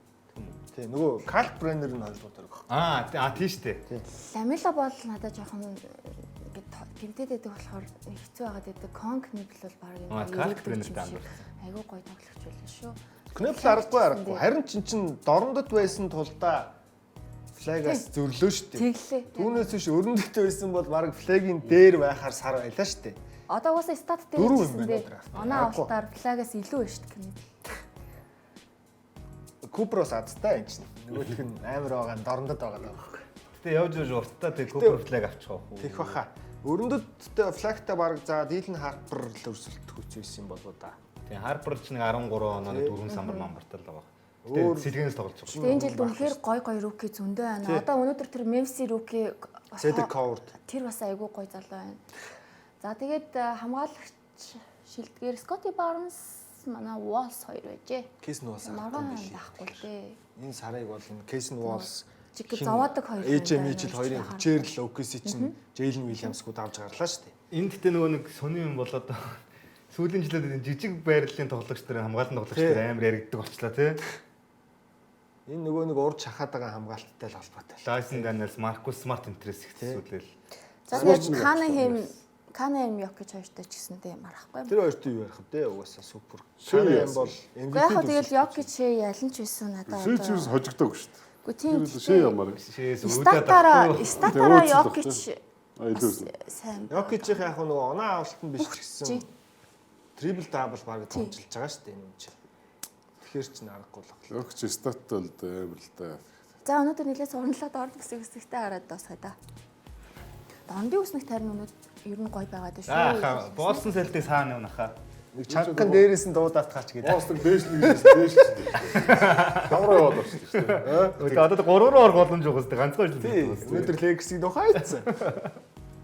Тий нөгөө Карл Бреннер нь 2 дугаар тойрог. Аа, тий шүү дээ. Ламила бол надад жоохон ингээд гэмтээд байдаг болохоор нэг хэцүү байгаад байдаг. Конг Нипл бол баг Аа, энэ Карл ирээдүйн Бреннер юм шиг андуурсан. Айгүй гоё тоглогч байлаа шүү. Кнепл аргагүй аргагүй. Харин чин чин дорондот байсан тулдаа флагаас зөрлөө шүү дээ. Тэглээ. Түүнээс биш өрөндөд байсан бол баг флагийн дээр байхаар сар байлаа шүү дээ. Одоо угаасаа стат дээр Дөрөв юм хийсэн байна дээ. драфт. Оноо Аргагүй. авалтаар флагаас илүү байна шүү дээ Книпл. Купер бас азтай юм чинь. Нөгөөх нь амар байгаа нь дорондод байгаа даа байхгүй. Гэтэ явж явж уртаа тэг Cooper Flag авчих واخ. Тех баха. Өрөндөдтэй флагтай баг за Дилан Харпер л өрсөлдөх хүч байсан юм болоо да. Тийм Harper ч нэг 13 онооны дөрвөн самбар мамбартай л байгаа. Өөр- Гэтэ сэлгэнээс тоглож байгаа. Тэгээ энэ жилд үнэхээр гой гой руки зөндөө байна. Тий. Одоо өнөөдөр тэр Memphis руки Cedric Howard. Тэр бас айгүй гой залуу байна. За тэгээд хамгаалагч шилдгээр Scottie Barnes манай Walls хоёр байжээ. Кейсэн Уолс Маргаан аргагүй байхгүй л дээ. Энэ сарыг бол энэ Кейсэн Уолс Жиг зовоодог хоёр AJ хүн байна, Mitchell хоёрын хоёр. хүчээр л OKC чинь Jalen Williams-гүү давж гарлаа шүү дээ. Энэ гэтэ нөгөө нэг сони юм болоод сүүлийн жилүүд энэ жижиг байрлалын тоглогч нар хамгаалан тоглогч Тий. нар амар яригддаг болчлаа тий. Энэ нөгөө нэг урд шахаад байгаа хамгаалттай л холбоотой. Dyson Daniels, Marcus Smart интерес их зүйлэл. За Smart тэгээд нэг Канахем Канахем Йокич хоёртой ч гэсэндээ марахгүй юм. Тэр хоёртой юу ярих вэ? Угаасаа супер. Шээ Канахем яасан. бол Уу яг MVP хөө тэгэл Йокич ялан ч байсан надад. Шээ ч юус хожигдоогүй шүү дээ. Үгүй тийм. Тэр шээ ямар. Шээс Статара үүдээд статара Тэг, өөцөл Йокич А илүү бас үсэн. сайн. Йокичийн яг нөгөө оноо авалт нь биш ч гэсэн Чи. трипл дабл баг томжилж байгаа шүү дээ энэ юм чи. Тэгэхээр чинь аргагүй л байна. Өгч стат бол амар л да. За өнөөдөр нэлээд суранлаад орд бүсийг өсөхтэй хараад дуусгая да. Дорндын үснэх тарин өнөөдөр ер нь гоё байгаад байна шүү. Аа Бостон Celtics хаана явна хаа? Нэг чангахан дээрээс нь дуудаад таач гэдэг. Бостон дээшлэг гэж дээшлж. Тавраа яваад орсон шүү дээ. Өө одоо 3 руу орох боломж байгаа зү ганцхан ажил. Тий. Өнөөдөр Lakers-ийг нухайцсан.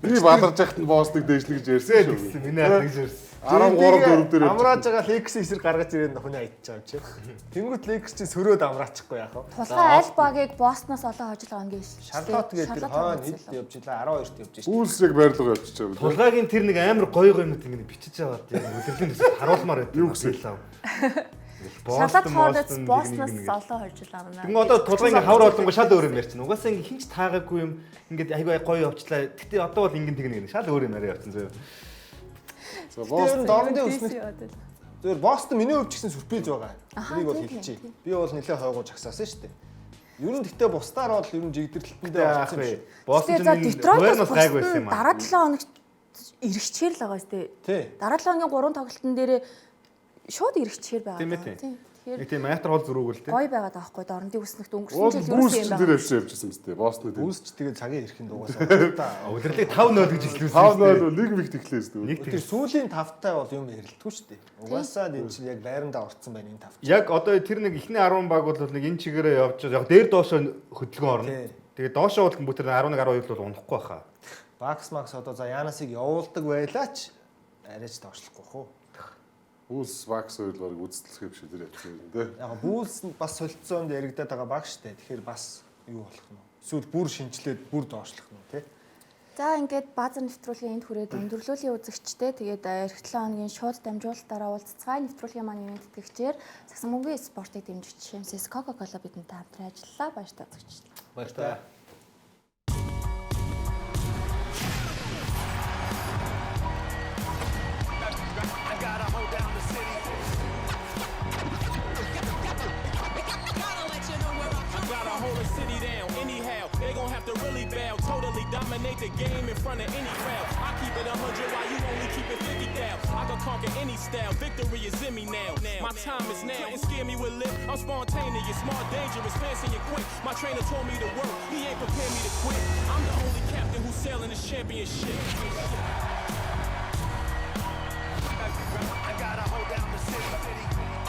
Би баларж яхад нь Бостоныг дээшлэг гэж ярьсан шүү. Тэгсэн миний хаа тэгж ярьсан. 13 4 дээр явж. Амрааж байгаа Lakers-ийг эсрэг гаргаж ирээд хүний айдчих юм чи. Тэнгүүт Lakers чинь сөрөөд амраачихгүй яах вэ? Тулгай аль багийг Бостоноос олон хожил авна гэж. Шарлот гээд тэр хойно хэд явж илаа 12-т явж шээ. Bulls яг байрлал явчихж байгаа юм. Тулгаагийн тэр нэг амар гоё гоё юмнууд ингэ бичиж аваад яг үлрэлийн төсөв харуулмаар байдаг. Юу гэсэн? Шарлот Хорнетс Бостоноос олон хожил авна. Тэгмээ одоо тулгаа ингээ хавар болонго шал өөр юм ярьчихна. Угаасаа ингээ хинч таагаагүй юм ингээд айгүй гоё явчлаа. Гэтэ одоо бол ингэн тэгнэ гэнэ. Шал өөр юм яриа явчихсан зөө. За Тэр Бостон нь дорндын өснөх зүгээр Бостон миний хувьд ч гэсэн сюрприз байгаа. Аха, Тэрийг бол тийм, хэлчихье. тийм. Би бол нэлээд хойгууж агсаасан шүү дээ. Ер нь гэтээ бусдаар бол ер нь жигдэрлэлтэндээ Яах орсон юм вэ? шиг. Бостон Тэгээ за ч Детройт бас гайгүй байсан юм аа. дараа 7 хоногт эргэчээр л байгаа сте. Тий. Дараа 7 хоногийн 3 тоглолтын дээрээ шууд эргэчээр байгаа. Тийм ээ, тийм. Тэгэхээр Нэг тийм айхтар хол зөрүүг л тийм. гоё байгаад байгаа хгүй дорндын үснэгт өнгөрсөн Уул жил Bulls ерөөсөн юм ч тэр байгаа. явж явжсэн юм зү. Бостоныг тэр. Bulls ч тэгээ цагийн эрхэн дугаасаа. Үлрэлийн 5-0 гэж эхлүүлсэн. 5-0 нэг мэгт эхлэв зү. Нэг Тэр сүүлийн тавтай бол юм ярилдаггүй шүү дээ. Угаасаа энэ чинь яг байрандаа орцсон байна энэ тав. Яг одоо тэр нэг эхний 10 баг бол нэг энэ чигээрээ явж яг дээр доошоо хөдөлгөөн орно. Тий. Тэгээ доошоо бол компьютер 11 12 бол унахгүй хаа. Бакс Макс одоо за Янасыг явуулдаг байлаач арайч доошлохгүй хөө. Bulls Bucks хоёр л баг үзэлцэх юм шиг тэр явчихсан юм дээ. Яг Bulls нь бас солилцоонд яригадаад байгаа баг шүү дээ. Тэгэхээр бас юу болох нь вэ? Эсвэл бүр шинчлээд бүр доошлох нь тий. За ингээд баазар нэвтрүүлгийн энд хүрээд өндөрлөлийн үзэгчтэй тэгээд эх 7 хоногийн шууд дамжуулалтаараа уулзцгаая нэвтрүүлгийн маань ивээн тэтгэгчээр сагсан мөнгөний спортыг дэмжигч MCS Coca-Cola бидэнтэй хамтран ажиллалаа. Баяртай үзэгчид. Баяртай. I gotta hold down the city. Gotta let you know where I come Gotta hold the city down anyhow. They gon' have to really bow. Totally dominate the game in front of any crowd. I keep it 100 while you only keep it 50 thou. I can conquer any style. Victory is in me now. My time is now. Couldn't scare me with lip. I'm spontaneous, smart, dangerous, fancy and quick. My trainer told me to work. He ain't prepared me to quit. I'm the only captain who's sailing this championship. I gotta hold down the city.